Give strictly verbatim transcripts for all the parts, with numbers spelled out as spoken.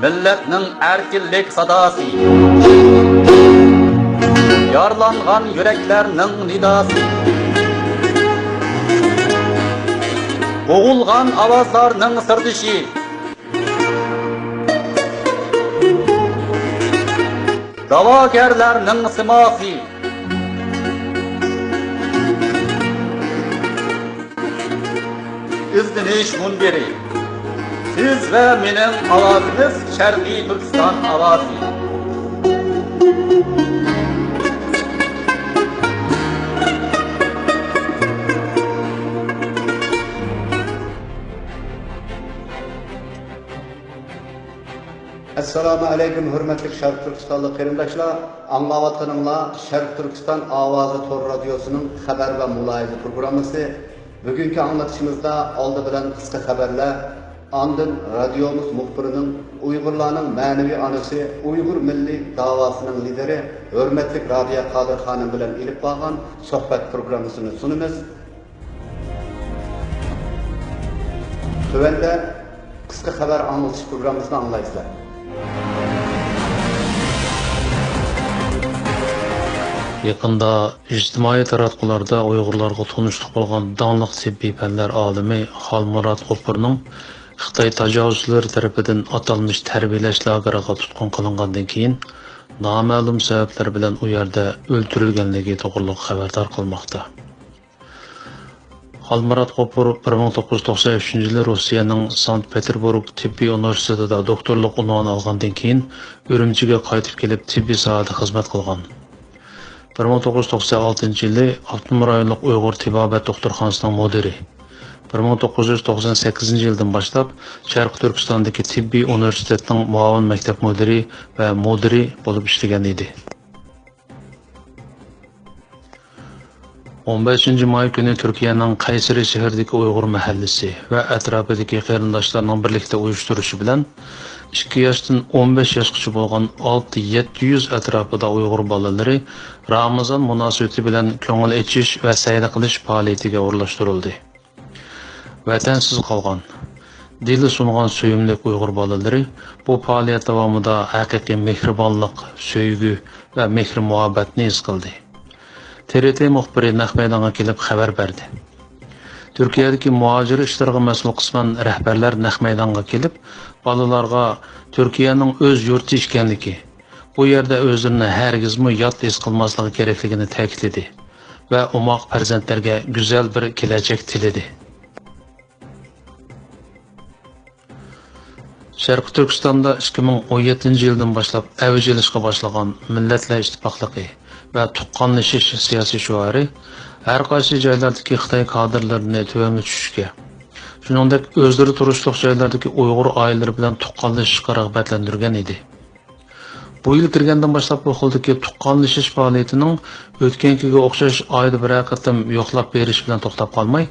مىللەتنىڭ ئەركىنلىك ساداسى، يارىلانغان يۈرەكلەرنىڭ نىداسى، بوغۇلغان ئاۋازلارنىڭ سىردىشى، داۋاگەرلەرنىڭ سىماسى. ئىزدىنىش مۇنبىرى. سىز ۋە مېنىڭ ئاۋازىمىز، شەرقىي تۈركىستان ئاۋازى. ئەسسالامۇ ئەلەيكۇم، ھۆرمەتلىك شەرقىي تۈركىستانلىق قېرىنداشلار! ئاڭلاۋاتقىنىڭلار شەرقىي تۈركىستان ئاۋازى تور رادىيوسىنىڭ خەۋەر ۋە مۇلاھىزە پروگراممىسى. بۈگۈنكى ئاڭلىتىشىمىزدا ئالدى بىلەن قىسقا خەۋەرلەر، ئاندىن رادىيومىز مۇخبىرىنىڭ ئۇيغۇرلارنىڭ مەنىۋى ئانىسى، ئۇيغۇر مىللىي داۋاسىنىڭ لىدىرى ھۆرمەتلىك رابىيە قادىر خانىم بىلەن ئېلىپ بارغان سۆھبەت پروگراممىسىنى سۇنىمىز. تۆۋەندە قىسقا خەۋەر ئاڭلىتىش پروگراممىسىنى ئاڭلايسىلەر. يېقىندا ئىجتىمائىي تاراتقۇلاردا ئۇيغۇرلارغا تونۇشلۇق بولغان داڭلىق تېببىي پەنلەر ئالىمى خالمۇرات غوپۇرنىڭ خىتاي تاجاۋۇزچىلىرى تەرىپىدىن ئاتالمىش تەربىيەلەش لاگېرىغا تۇتقۇن قىلىنغاندىن كېيىن، نامەلۇم سەۋەبلەر بىلەن ئۇ يەردە ئۆلتۈرۈلگەنلىكى توغرىلىق خەۋەر تارقالماقتا. خالمۇرات غوپۇر بىر مىڭ توققۇز يۈز توقسەن ئۈچىنچى يىلى روسىيەنىڭ سانكت پېتېربۇرگ تېببىي ئۇنىۋېرسىتېتىدا دوكتورلۇق ئۇنۋانى ئالغاندىن كېيىن، ئۈرۈمچىگە قايتىپ كېلىپ، تېببىي ساھەدە خىزمەت قىلغان. بىر مىڭ توققۇز يۈز توقسەن ئالتىنچى يىلى ئاپتونوم رايونلۇق ئۇيغۇر تېبابەت دوختۇرخانىسىنىڭ مۇدىرى، بىر مىڭ توققۇز يۈز توقسەن سەككىزىنچى يىلدىن باشلاپ شەرقىي تۈركىستاندىكى تېببىي ئۇنىۋېرسىتېتنىڭ مۇئاۋىن مەكتەپ مۇدىرى ۋە مۇدىرى بولۇپ ئىشلىگەن ئىدى. ئون بەشىنچى ماي كۈنى تۈركىيەنىڭ قەيسىرى شەھىرىدىكى ئۇيغۇر مەھەللىسى ۋە ئەتراپىدىكى قېرىنداشلارنىڭ بىرلىكتە ئۇيۇشتۇرۇشى بىلەن، ئىككى ياشتىن ئون بەش ياشقىچە بولغان ئالتە يەتتە يۈز ئەتراپىدا ئۇيغۇر بالىلىرى رامىزان مۇناسىۋىتى بىلەن كۆڭۈل ئېچىش ۋە سەيلە قىلىش پائالىيىتىگە ئورۇنلاشتۇرۇلدى. ۋەتەنسىز قالغان، دىلى سۇنغان سۆيۈملۈك ئۇيغۇر بالىلىرى بۇ پائالىيەت داۋامىدا ھەقىقىي مېھرىبانلىق، سۆيگۈ ۋە مېھرى-مۇھەببەتنى ھېس قىلدى. تې رې تې مۇخبىرى نەق مەيدانغا كېلىپ خەۋەر بەردى. تۈركىيەدىكى مۇھاجىر ئىشلىرىغا مەسئۇل قىسمەن رەھبەرلەر نەق مەيدانغا كېلىپ، بالىلارغا تۈركىيەنىڭ ئۆز يۇرتى ئىكەنلىكى، بۇ يەردە ئۆزلىرىنى ھەرگىزمۇ يات ھېس قىلماسلىقى كېرەكلىكىنى تەكىتلىدى ۋە ئوماق پەرزەنتلەرگە گۈزەل بىر كېلەچەك تىلىدى. شەرقىي تۈركىستاندا ئىككى مىڭ ئون يەتتىنچى يىلدىن باشلاپ ئەۋج ئېلىشقا باشلىغان مىللەتلەر ئىتتىپاقلىقى ۋە تۇغقانلىشىش سىياسىي شوئارى ھەر قايسى جايلاردىكى خىتاي كادىرلىرىنى تۆۋەنگە چۈشۈشكە، شۇنىڭدەك ئۆزلىرى تۇرۇشلۇق جايلاردىكى ئۇيغۇر ئائىلىلىرى بىلەن تۇغقانلىشىشقا رىغبەتلەندۈرگەن ئىدى. بۇ يىل كىرگەندىن باشلاپ بۇ خىلدىكى تۇغقانلىشىش پائالىيىتىنىڭ ئۆتكەنكىگە ئوخشاش ئايدا بىرەر قېتىم يوقلاپ بېرىش بىلەن توختاپ قالماي،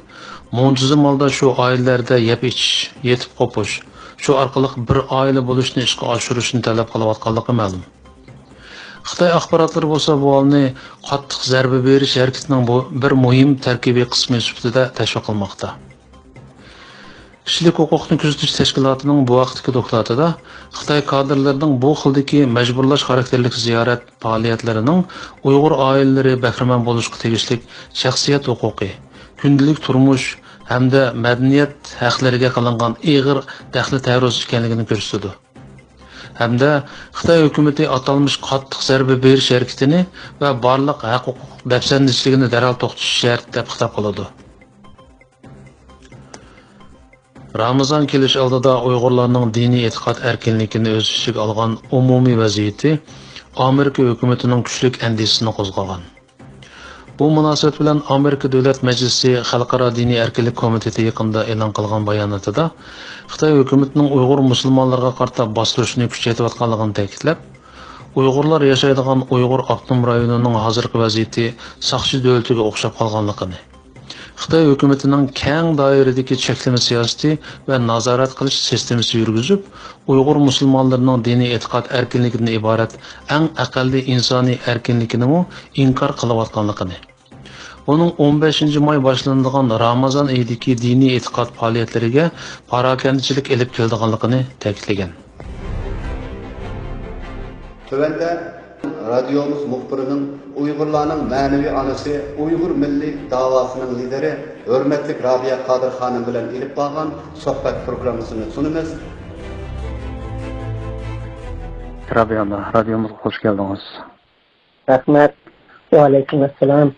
مۇنتىزىم ھالدا شۇ ئائىلىلەردە يەپ ئېچىش، يېتىپ قوپۇش، شۇ ئارقىلىق بىر ئائىلە بولۇشنى ئىشقا ئاشۇرۇشنى تەلەپ قىلىۋاتقانلىقى مەلۇم. خىتاي ئاخباراتلىرى بولسا بۇ ھالنى قاتتىق زەربە بېرىش ھەرىكىتىنىڭ بۇ بىر مۇھىم تەركىبىي قىسمى سۈپىتىدە تەشۋىق قىلماقتا. كىشىلىك ھوقۇقنى كۆزىتىش تەشكىلاتىنىڭ بۇ ھەقتىكى دوكلاتىدا خىتاي كادىرلىرىنىڭ بۇ خىلدىكى مەجبۇرلاش خاراكتېرلىك زىيارەت پائالىيەتلىرىنىڭ ئۇيغۇر ئائىلىلىرى بەھرىمەن بولۇشقا تېگىشلىك شەخسىيەت ھوقۇقى، كۈندىلىك تۇرمۇش ھەمدە مەدەنىيەت ھەقلىرىگە قىلىنغان ئېغىر دەخلى تەرۇز ئىكەنلىكىنى كۆرسىتىدۇ. ھەمدە خىتاي ھۆكۈمىتى ئاتالمىش قاتتىق زەربە بېرىش ھەرىكىتىنى ۋە بارلىق ھەق-ھوقۇق دەپسەندىچىلىكىنى دەرھال توختىتىش شەرت دەپ خىتاب قىلىدۇ. رامىزان كېلىش ئالدىدا ئۇيغۇرلارنىڭ دىنىي ئېتىقاد ئەركىنلىكىنى ئۆز ئىچىگە ئالغان ئومۇمىي ۋەزىيىتى ئامېرىكا ھۆكۈمىتىنىڭ كۈچلۈك ئەندىشىسىنى قوزغىغان. بۇ مۇناسىۋەت بىلەن ئامېرىكا دۆلەت مەجلىسى خەلقئارا دىنىي ئەركىنلىك كومىتېتى يېقىندا ئېلان قىلغان باياناتىدا خىتاي ھۆكۈمىتىنىڭ ئۇيغۇر مۇسۇلمانلىرىغا قارىتا باستۇرۇشنى كۈچەيتىۋاتقانلىقىنى تەكىتلەپ، ئۇيغۇرلار ياشايدىغان ئۇيغۇر ئاپتونوم رايونىنىڭ ھازىرقى ۋەزىيىتى ساقچى دۆلىتىگە ئوخشاپ قالغانلىقىنى، خىتاي ھۆكۈمىتىنىڭ كەڭ دائىرىدىكى چەكلىمە سىياسىتى ۋە نازارەت قىلىش سىستېمىسى يۈرگۈزۈپ، ئۇيغۇر مۇسۇلمانلىرىنىڭ دىنىي ئېتىقاد ئەركىنلىكىدىن ئىبارەت ئەڭ ئەقەللىي ئىنسانىي ئەركىنلىكىنىمۇ ئىنكار قىلىۋاتقانلىقىنى، ئۇنىڭ ئون بەشىنچى ماي باشلىنىدىغان رامازان ئېيىدىكى دىنىي ئېتىقاد پائالىيەتلىرىگە پاراكەندىچىلىك ئېلىپ كېلىدىغانلىقىنى تەكىتلىگەن. تۆۋەندە رادىيومىز مۇخبىرىنىڭ ئۇيغۇرلارنىڭ مەنىۋى ئانىسى، ئۇيغۇر مىللىي داۋاسىنىڭ لىدىرى، ھۆرمەتلىك رابىيە قادىر خانىم بىلەن ئېلىپ بارغان سۆھبەت پروگراممىسىنى سۇنىمىز. رابىيە خانىم، رادىيومىزغا خۇش كەلدىڭىز. رەھمەت. ۋەئەلەيكۇم ئەسسالام.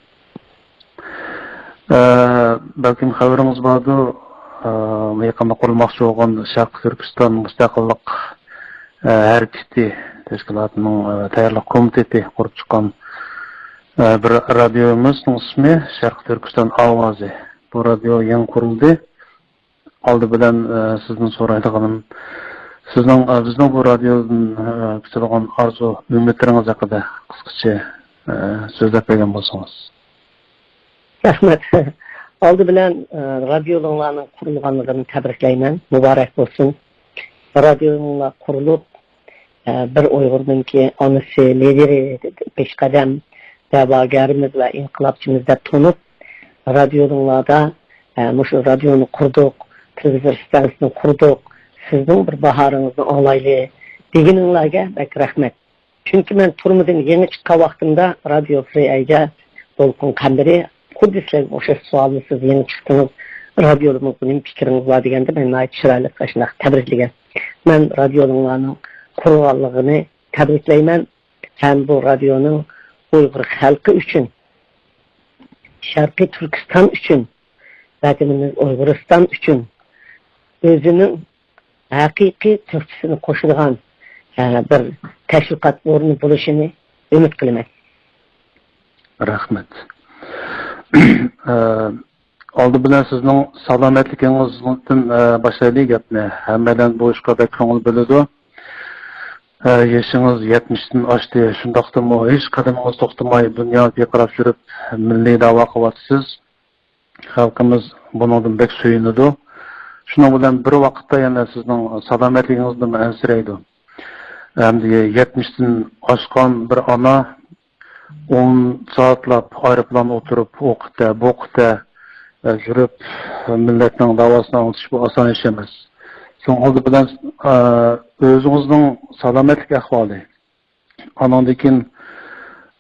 ئە، بەلكىم خەۋىرىڭىز باردۇ، ئە، يېقىندا قۇرۇلماقچى بولغان شەرقىي تۈركىستان مۇستەقىللىق، ئە، ھەرىكىتى تەشكىلاتىنىڭ، ئە، تەييارلىق كومىتېتى قۇرۇپ چىققان، ئە، بىر رادىيومىزنىڭ ئىسمى شەرقىي تۈركىستان ئاۋازى. بۇ رادىيو يېڭى قۇرۇلدى. ئالدى بىلەن، ئە، سىزدىن سورايدىغىنىم، سىزنىڭ، ئە، بىزنىڭ بۇ رادىيودىن، ئە، كۈتىدىغان ئارزۇ ئۈمىدلىرىڭىز ھەققىدە قىسقىچە، ئە، سۆزلەپ بەرگەن بولسىڭىز. رەھمەت. ئالدى بىلەن، ئە، رادىيولىرىڭلارنىڭ قۇرۇلغانلىقىنى تەبرىكلەيمەن. مۇبارەك بولسۇن. رادىيولىرىڭلار قۇرۇلۇپ، ئە، بىر ئۇيغۇرنىڭكى ئانىسى، لىدىرى، پېشقەدەم دەۋاگەرىمىز ۋە ئىنقىلابچىمىز دەپ تونۇپ، رادىيولىرىڭلاردا، ئە، مۇشۇ رادىيونى قۇردۇق، تېلېۋىزور ئىستانسىسىنى قۇردۇق، سىزنىڭ بىر باھارىڭىزنى ئاڭلايلى دېگىنىڭلارگە بەك رەھمەت. چۈنكى مەن تۈرمىدىن يېڭى چىققان ۋاقتىمدا رادىيو فرى ئەيگە دولقۇن قەمبىرى خۇددى سىلەرگە ئوخشاش سوئالنى، سىز يېڭى چىقتىڭىز، رادىيولىرىمىزغا نېمە پىكرىڭىز بار دېگەندە، مەن ناھايىتى چىرايلىق ئاشۇنداق تەبرىكلىگەن. مەن رادىيولىرىڭلارنىڭ قۇرۇلغانلىقىنى تەبرىكلەيمەن ھەم بۇ رادىيونىڭ ئۇيغۇر خەلقى ئۈچۈن، شەرقىي تۈركىستان ئۈچۈن، ۋەتىنىمىز ئۇيغۇرىستان ئۈچۈن ئۆزىنىڭ ھەقىقىي تۆھپىسىنى قوشىدىغان، ئە، بىر تەشۋىقات ئورنى بولۇشىنى ئۈمىد قىلىمەن. رەھمەت. ئە، ئالدى بىلەن سىزنىڭ سالامەتلىكىڭىزدىن، ئە، باشلايلى گەپنى. ھەممەيلەن بۇ ئىشقا بەك كۆڭۈل بۆلىدۇ. ئە، يېشىڭىز يەتمىشتىن ئاشتى. شۇنداقتىمۇ ھېچ قەدىمىڭىز توختىماي دۇنيا پىرقىراپ يۈرۈپ، مىللىي دەۋا قىلىۋاتىسىز. خەلقىمىز بۇنىڭدىن بەك سۆيۈنىدۇ. شۇنىڭ بىلەن بىر ۋاقىتتا يەنە سىزنىڭ سالامەتلىكىڭىزدىنمۇ ئەنسىرەيدۇ. ئەمدى يەتمىشتىن ئاشقان بىر ئانا ئون سائەتلەپ ئايروپىلاندا ئولتۇرۇپ، ئۇ قىتە، بۇ قىتە، ئە، يۈرۈپ، مىللەتنىڭ داۋاسىنى ئاڭلىتىش بۇ ئاسان ئىش ئەمەس. شۇنىڭ ئالدى بىلەن، ئە، ئۆزىڭىزنىڭ سالامەتلىك ئەھۋالى، ئانىڭدىن كېيىن،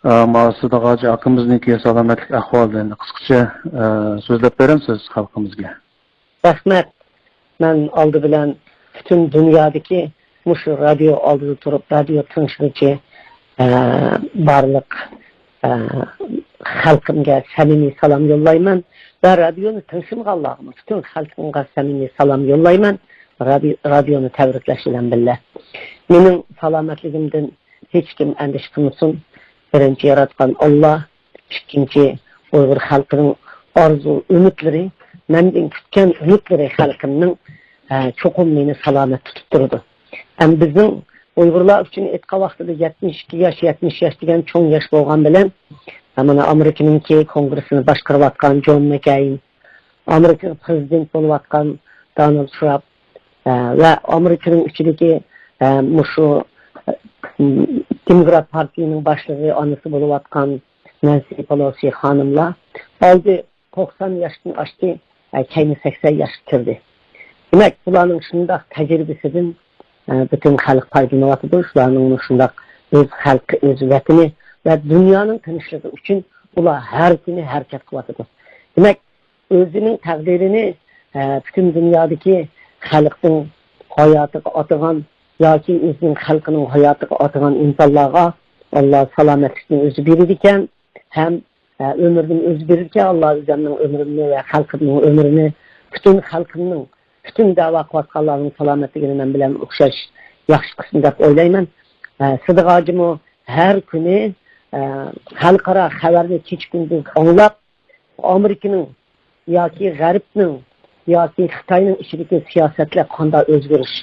ئە، ما سىدىق ھاجى ئاكىمىزنىڭكى سالامەتلىك ئەھۋالىنى قىسقىچە، ئە، سۆزلەپ بېرەمسىز خەلقىمىزگە؟ رەھمەت. مەن ئالدى بىلەن پۈتۈن دۇنيادىكى مۇشۇ رادىيو ئالدىدا تۇرۇپ، رادىيو تىڭشىغۇچى، ئە، بارلىق، ئە، خەلقىمگە سەمىمىي سالام يوللايمەن ۋە رادىيونى تىڭشىمىغانلارغىمۇ پۈتۈن خەلقىمگە سەمىمىي سالام يوللايمەن. رادىي-، رادىيونى تەبرىكلەش بىلەن بىللە، مېنىڭ سالامەتلىكىمدىن ھېچكىم ئەندىشە قىلمىسۇن. بىرىنچى ياراتقان ئاللا، ئىككىنچى ئۇيغۇر خەلقىنىڭ ئارزۇ ئۈمىدلىرى، مەندىن كۈتكەن ئۈمىدلىرى خەلقىمنىڭ، ئە، چوقۇم مېنى سالامەت تۇتۇپ تۇرىدۇ. ھەم بىزنىڭ ئۇيغۇرلار ئۈچۈن ئېيتقان ۋاقتىدا يەتمىش ئىككى ياش، يەتمىش ياش دېگەن چوڭ ياش بولغان بىلەن، مانا ئامېرىكىنىڭكى كونگرېسسىنى باشقۇرۇۋاتقان جون مەككەين، ئامېرىكىغا پرېزىدېنت بولۇۋاتقان دونالد ترامپ، ئە، ۋە ئامېرىكىنىڭ ئىچىدىكى، ئە، مۇشۇ، ئە، دېموكرات پارتىيىنىڭ باشلىقى ئانىسى بولۇۋاتقان نەنسى پېلوسى خانىملار ئالدى توقسان ياشتىن ئاشتى، ئە، كەينى سەكسەن ياشقا كىردى. دېمەك، بۇلارنىڭ شۇنداق تەجرىبىسىدىن، ئە، پۈتۈن خەلق پايدىلىنىۋاتىدۇ. شۇلارنىڭ شۇنداق ئۆز خەلقى، ئۆز ۋەتىنى ۋە دۇنيانىڭ تىنچلىقى ئۈچۈن ئۇلار ھەر كۈنى ھەرىكەت قىلىۋاتىدۇ. دېمەك، ئۆزىنىڭ تەقدىرىنى، ئە، پۈتۈن دۇنيادىكى خەلقنىڭ ھاياتىغا ئاتىغان ياكى ئۆزىنىڭ خەلقىنىڭ ھاياتىغا ئاتىغان ئىنسانلارغا ئاللا سالامەتلىكنى ئۆزى بېرىدىكەن ھەم، ئە، ئۆمۈرنى ئۆزى بېرىدىكەن. ئاللا ئۆزۈمنىڭ ئۆمرۈمنى ۋە خەلقىمنىڭ ئۆمرىنى، پۈتۈن خەلقىمنىڭ، پۈتۈن دەۋا قىلىۋاتقانلارنىڭ سالامەتلىكىنى مەن بىلەن ئوخشاش ياخشى قىلسۇن دەپ ئويلايمەن. ئە، سىدىق ھاجىمۇ ھەر كۈنى، ئە، خەلقئارا خەۋەرنى كېچە-كۈندۈز ئاڭلاپ، ئامېرىكىنىڭ ياكى غەربنىڭ ياكى خىتاينىڭ ئىچىدىكى سىياسەتلەر قانداق ئۆزگىرىش،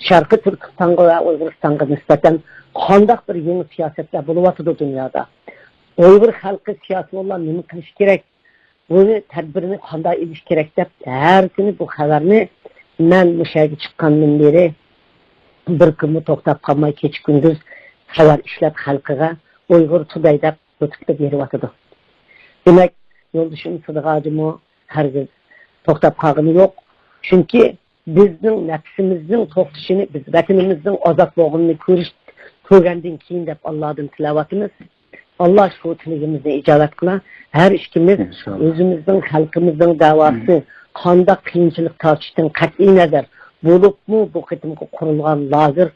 شەرقىي تۈركىستانغا ۋە ئۇيغۇرىستانغا نىسبەتەن قانداق بىر يېڭى سىياسەتلەر بولۇۋاتىدۇ دۇنيادا، ئۇيغۇر خەلقى سىياسىيونلار نېمە قىلىشى كېرەك، بۇنى تەدبىرىنى قانداق ئېلىش كېرەك دەپ ھەر كۈنى بۇ خەۋەرنى مەن مۇشۇ يەرگە چىققاندىن بېرى بىر كۈنمۇ توختاپ قالماي كېچە-كۈندۈز خەۋەر ئىشلەپ خەلقىگە ئۇيغۇر تۇدەي دەپ يۇتۇبتا بېرىۋاتىدۇ. دېمەك، يولدىشىم سىدىق ھاجىمۇ ھەرگىز توختاپ قالغىنى يوق. چۈنكى بىزنىڭ نەپسىمىزنىڭ توختىشىنى، بىز ۋەتىنىمىزنىڭ ئازاد بولغىنىنى كۆرۈش، كۆرگەندىن كېيىن دەپ ئاللادىن تىلەۋاتىمىز. ئاللا شۇ تىلىكىمىزنى ئىجابەت قىلا. ھەر ئىككىمىز ئىنشاللا. ئۆزىمىزنىڭ، خەلقىمىزنىڭ داۋاسى قانداق قىيىنچىلىق تارتىشتىن قەتئىي نەزەر، بولۇپمۇ بۇ قېتىمقى قۇرۇلغان لاگېر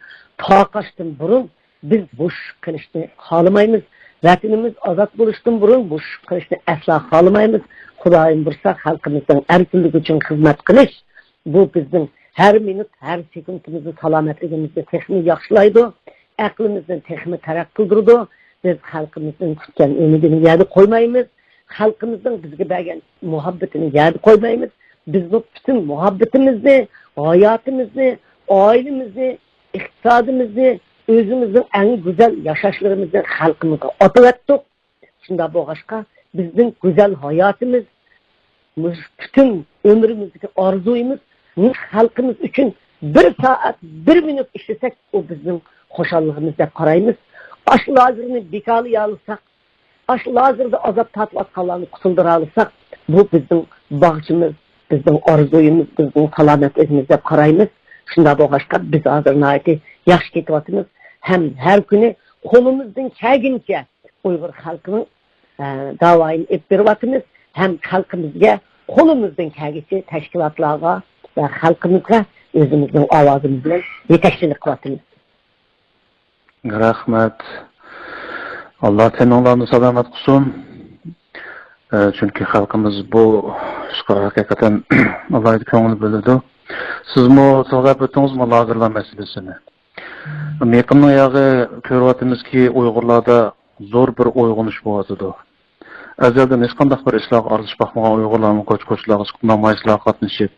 تارقاشتىن بۇرۇن بىز بوشىشىپ قېلىشنى خالىمايمىز. ۋەتىنىمىز ئازاد بولۇشتىن بۇرۇن بوشىشىپ قېلىشنى ئەسلا خالىمايمىز. خۇدايىم بۇيرۇسا، خەلقىمىزنىڭ ئەركىنلىكى ئۈچۈن خىزمەت قىلىش، بۇ بىزنىڭ ھەر مىنۇت، ھەر سېكۇنتىمىزنى، سالامەتلىكىمىزنى تېخىمۇ ياخشىلايدۇ. ئەقلىمىزنى تېخىمۇ تەرەققىي قىلدۇرىدۇ. بىز خەلقىمىزنىڭ كۈتكەن ئۈمىدىنى يەردە قويمايمىز. خەلقىمىزنىڭ بىزگە بەرگەن مۇھەببىتىنى يەردە قويمايمىز. بىزمۇ پۈتۈن مۇھەببىتىمىزنى، ھاياتىمىزنى، ئائىلىمىزنى، ئىقتىسادىمىزنى، ئۆزىمىزنىڭ ئەڭ گۈزەل ياشاشلىرىمىزنى خەلقىمىزگە ئاتىۋەتتۇق. شۇنداق بولغاچقا، بىزنىڭ گۈزەل ھاياتىمىز، مۇشۇ پۈتۈن ئۆمرىمىزدىكى ئارزۇيىمىز، مۇشۇ خەلقىمىز ئۈچۈن بىر سائەت، بىر مىنۇت ئىشلىسەك، ئۇ بىزنىڭ خۇشاللىقىمىز دەپ قارايمىز. ئاشۇ لاگېرنى بىكارلىيالىساق، ئاشۇ لاگېردا ئازاب تارتىۋاتقانلارنى قۇتۇلدۇرالايساق، بۇ بىزنىڭ باغچىمىز، بىزنىڭ ئارزۇيىمىز، بىزنىڭ سالامەتلىكىمىز دەپ قارايمىز. شۇنداق بولغاچقا، بىز ھازىر ناھايىتى ياخشى كېتىۋاتىمىز ھەم ھەر كۈنى قولىمىزدىن كەلگىنىچە ئۇيغۇر خەلقىنىڭ، ئە، داۋايىنى ئېلىپ بېرىۋاتىمىز ھەم خەلقىمىزگە قولىمىزدىن كەلگىچە تەشكىلاتلارغا ۋە خەلقىمىزگە ئۆزىمىزنىڭ ئاۋازىمىز بىلەن يېتەكچىلىك قىلىۋاتىمىز. رەھمەت. ئاللا تېنىڭلارنى سالامەت قىلسۇن. ئە، چۈنكى خەلقىمىز بۇ ئىشقا ھەقىقەتەن ئالاھىدە كۆڭۈل بۆلىدۇ. سىزمۇ تىلغا ئېلىپ ئۆتتىڭىزمۇ لاگېرلار مەسىلىسىنى؟ يېقىندىن ياغى كۆرۈۋاتىمىزكى، ئۇيغۇرلاردا زور بىر ئويغىنىش بولۇۋاتىدۇ. ئەزەلدىن ھېچقانداق بىر ئىشلارغا ئارىلىشىپ باقمىغان ئۇيغۇرلارمۇ كوچا-كوچىلارغا چىقىپ، نامايىشلارغا قاتنىشىپ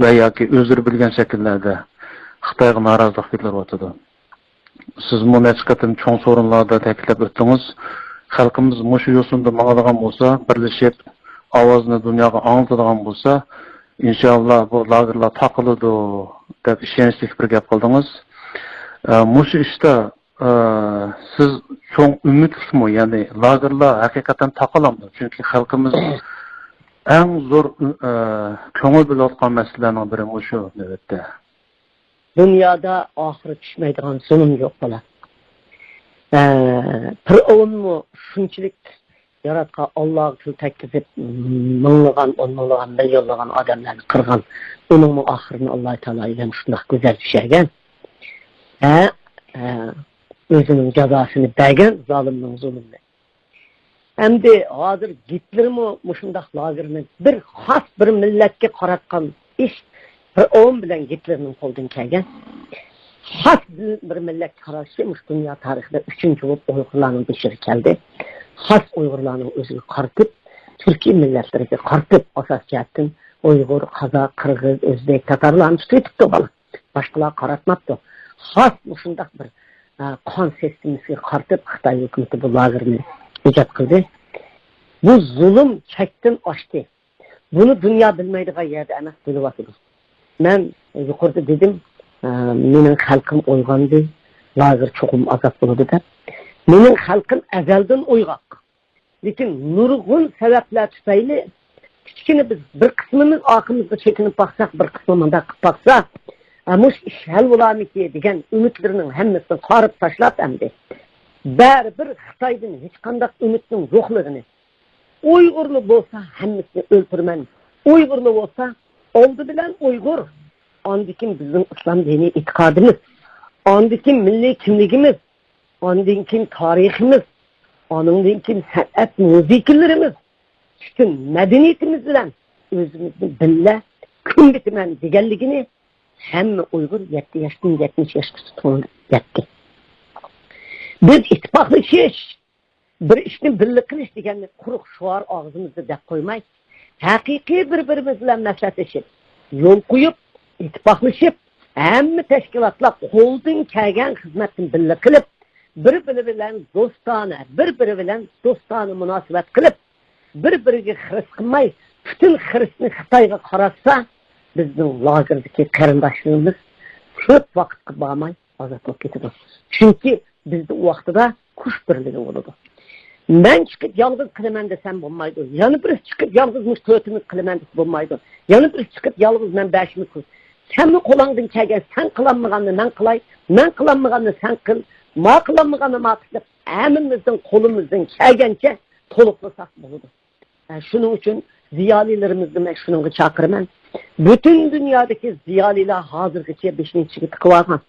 ۋە ياكى ئۆزلىرى بىلگەن شەكىللەردە خىتايغا نارازىلىق بىلدۈرۈۋاتىدۇ. سىزمۇ نەچچە قېتىم چوڭ سورۇنلاردا تەكىتلەپ ئۆتتىڭىز. خەلقىمىز مۇشۇ يوسۇندا ماڭىدىغان بولسا، بىرلىشىپ، ئاۋازىنى دۇنياغا ئاڭلىتىدىغان بولسا، ئىنشاللا بۇ لاگېرلار تاقىلىدۇ، دەپ ئىشەنچلىك بىر گەپ قىلدىڭىز. ئە، مۇشۇ ئىشتا، ئە، سىز چوڭ ئۈمىدلىكمۇ؟ يەنى لاگېرلار ھەقىقەتەن تاقىلامدۇ؟ چۈنكى خەلقىمىز ئەڭ زور، ئە، كۆڭۈل بۆلۈۋاتقان مەسىلىلەرنىڭ بىرى مۇشۇ نۆۋەتتە. دۇنيادا ئاخىرى چۈشمەيدىغان زۇلۇم يوق، بالام. ئە، پىرئەۋنمۇ شۇنچىلىك ياراتقان ئاللاغا تىل تەگكۈزۈپ، مىڭلىغان، ئون مىڭلىغان، مىليونلىغان ئادەملەرنى قىرغان، ئۇنىڭمۇ ئاخىرىنى ئاللا تائالا ئۆزى شۇنداق گۈزەل چۈشەرگەن. ھە، ھە، ئۆزىنىڭ جازاسىنى بەرگەن زالىمنىڭ زۇلۇمىنى. ئەمدى ھازىر گىتلېرمۇ مۇشۇنداق لاگېرنى بىر خاس بىر مىللەتكە قاراتقان ئىش، پىرئەۋن بىلەن گىتلېرنىڭ قولىدىن كەلگەن. خاس بىر، بىر مىللەتكە قاراشى مۇشۇ دۇنيا تارىخىدا ئۈچىنچى بولۇپ ئۇيغۇرلارنىڭ بېشىغا كەلدى. خاس ئۇيغۇرلارنىڭ ئۆزىگە قارىتىپ، تۈركىي مىللەتلەرگە قارىتىپ، ئاساسىي جەھەتتىن ئۇيغۇر، قازاق، قىرغىز، ئۆزبېك، تاتارلارنى تۇتۇۋېتىپتۇ، بالا. باشقىلارغا قاراتماپتۇ. خاس مۇشۇنداق بىر، ئە، قان سىستېمىسىگە قارىتىپ خىتاي ھۆكۈمىتى بۇ لاگېرنى ئىجاد قىلدى. بۇ زۇلۇم چەكتىن ئاشتى. بۇنى دۇنيا بىلمەيدىغان يەردە ئەمەس، بىلىۋاتىدۇ. مەن يۇقىرىدا دېدىم، ئە، مېنىڭ خەلقىم ئويغاندى، لاگېر چوقۇم ئازاد بولىدۇ دەپ. مېنىڭ خەلقىم ئەزەلدىن ئويغاق. لېكىن نۇرغۇن سەۋەبلەر تۈپەيلى كىچىككىنە بىز بىر قىسمىمىز ئارقىمىزغا چېكىنىپ باقساق، بىر قىسمى مۇنداق قىلىپ باقسا، ئە، مۇشۇ ئىش ھەل بولارمىكى دېگەن ئۈمىدلىرىنىڭ ھەممىسىنى قارىپ تاشلاپ، ئەمدى بەرىبىر خىتايدىن ھېچقانداق ئۈمىدنىڭ يوقلۇقىنى، ئۇيغۇرلا بولسا ھەممىسىنى ئۆلتۈرىمەن، ئۇيغۇرلا بولسا ئالدى بىلەن ئۇيغۇر، ئاندىن كېيىن بىزنىڭ ئىسلام دىنىي ئېتىقادىمىز، ئاندىن كېيىن مىللىي كىملىكىمىز، ئاندىن كېيىن تارىخىمىز، ئانىڭدىن كېيىن سەنئەت مۇزىكىلىرىمىز، پۈتۈن مەدەنىيىتىمىز بىلەن ئۆزىمىزنى بىللە كۈمبىتىمەن دېگەنلىكىنى ھەممە ئۇيغۇر يەتتە ياشتىن يەتمىش ياشقىچە تونۇپ يەتتى. بىز ئىتتىپاقلىشىش، بىر ئىشنى بىللە قىلىش دېگەننى قۇرۇق شوئار ئاغزىمىزدا دەپ قويماي، ھەقىقىي بىر-بىرىمىز بىلەن مەسلىھەتلىشىپ، يول قويۇپ، ئىتتىپاقلىشىپ، ھەممە تەشكىلاتلار قولدىن كەلگەن خىزمەتنى بىللە قىلىپ، بىر-بىرى بىلەن دوستانە، بىر-بىرى بىلەن دوستانە مۇناسىۋەت قىلىپ، بىر-بىرىگە خىرىس قىلماي، پۈتۈن خىرىسنى خىتايغا قاراتسا، بىزنىڭ لاگېردىكى قېرىنداشلىرىمىز كۆپ ۋاقىتقا بارماي، ئازاد بولۇپ كېتىدۇ. چۈنكى بىزدە ئۇ ۋاقتىدا كۈچ بىرلىكى بولىدۇ. مەن چىقىپ يالغۇز قىلىمەن دېسەم بولمايدۇ. يەنە بىرسى چىقىپ يالغۇز مۇشۇ تۆتىنى قىلىمەن دېسە بولمايدۇ. يەنە بىرسى چىقىپ يالغۇز مەن بەشىنى قىل. سەنمۇ قولۇڭدىن كەلگەن، سەن قىلالمىغاننى مەن قىلاي، مەن قىلالمىغاننى سەن قىل. ما قىلالمىغاننى ما قىلىپ، ھەممىمىزنىڭ قولىمىزدىن كەلگەنچە تولۇقلىساق بولىدۇ. ھە، شۇنىڭ ئۈچۈن زىيالىيلىرىمىزنى مەن شۇنىڭغا چاقىرىمەن. پۈتۈن دۇنيادىكى زىيالىيلار ھازىرغىچە بېشىنى ئىچىگە تىقىۋالغان.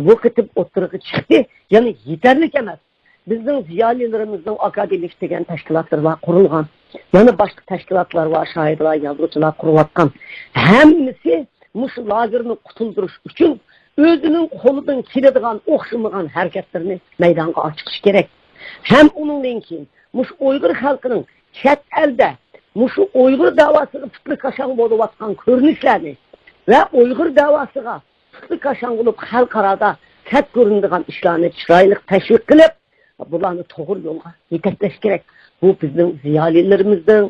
بۇ قېتىم ئوتتۇرىغا چىقتى، يەنى يېتەرلىك ئەمەس. بىزنىڭ زىيالىيلىرىمىزنىڭ ئاكادېمىك دېگەن تەشكىلاتلىرى بار قۇرۇلغان. يەنە باشقا تەشكىلاتلار بار، شائىرلار، يازغۇچىلار قۇرۇۋاتقان. ھەممىسى مۇشۇ لاگېرنى قۇتۇلدۇرۇش ئۈچۈن ئۆزىنىڭ قولىدىن كېلىدىغان ئوخشىمىغان ھەرىكەتلىرىنى مەيدانغا چىقىرىش كېرەك. ھەم ئۇنىڭدىن كېيىن مۇشۇ ئۇيغۇر خەلقىنىڭ چەت ئەلدە مۇشۇ ئۇيغۇر داۋاسىغا پۇتلى كاشاڭ بولۇۋاتقان كۆرۈنۈشلەرنى ۋە ئۇيغۇر داۋاسىغا پۇتلى كاشاڭ بولۇپ خەلقئارادا سەت كۆرۈنىدىغان ئىشلارنى چىرايلىق تەشۋىق قىلىپ، بۇلارنى توغرا يولغا يېتەكلەش كېرەك. بۇ بىزنىڭ زىيالىيلىرىمىزنىڭ،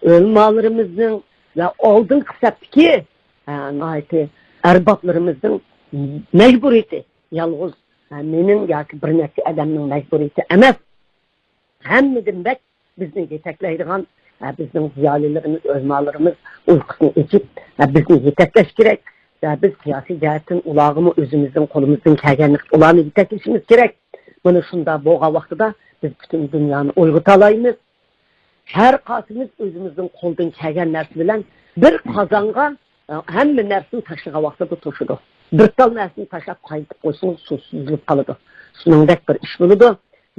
ئۆلىمالىرىمىزنىڭ ۋە ئالدىنقى سەپتىكى، ھە، ناھايىتى ئەربابلىرىمىزنىڭ مەجبۇرىيىتى. يالغۇز، ھە، مېنىڭ ياكى بىر نەچچە ئادەمنىڭ مەجبۇرىيىتى ئەمەس. ھەممىدىن بەك بىزنى يېتەكلەيدىغان، ھە، بىزنىڭ زىيالىيلىرىمىز، ئۆلىمالىرىمىز ئۇيقۇسىنى ئېچىپ، ھە، بىزنى يېتەكلەش كېرەك. ھە، بىز سىياسىي جەھەتتىن ئۇلارغىمۇ ئۆزىمىزنىڭ قولىمىزدىن كەلگەنلىكتە ئۇلارنى يېتەكلىشىمىز كېرەك. مانا شۇنداق بولغان ۋاقتىدا بىز پۈتۈن دۇنيانى ئويغىتالايمىز. ھەر قايسىمىز ئۆزىمىزنىڭ قولىدىن كەلگەن نەرسە بىلەن بىر قازانغا، ئە، ھەممە نەرسىنى تاشلىغان ۋاقتىدا توشىدۇ. بىر تال نەرسىنى تاشلاپ قايتىپ قويسىڭىز، سۇ سۈزۈلۈپ قالىدۇ. شۇنىڭدەك بىر ئىش بولىدۇ.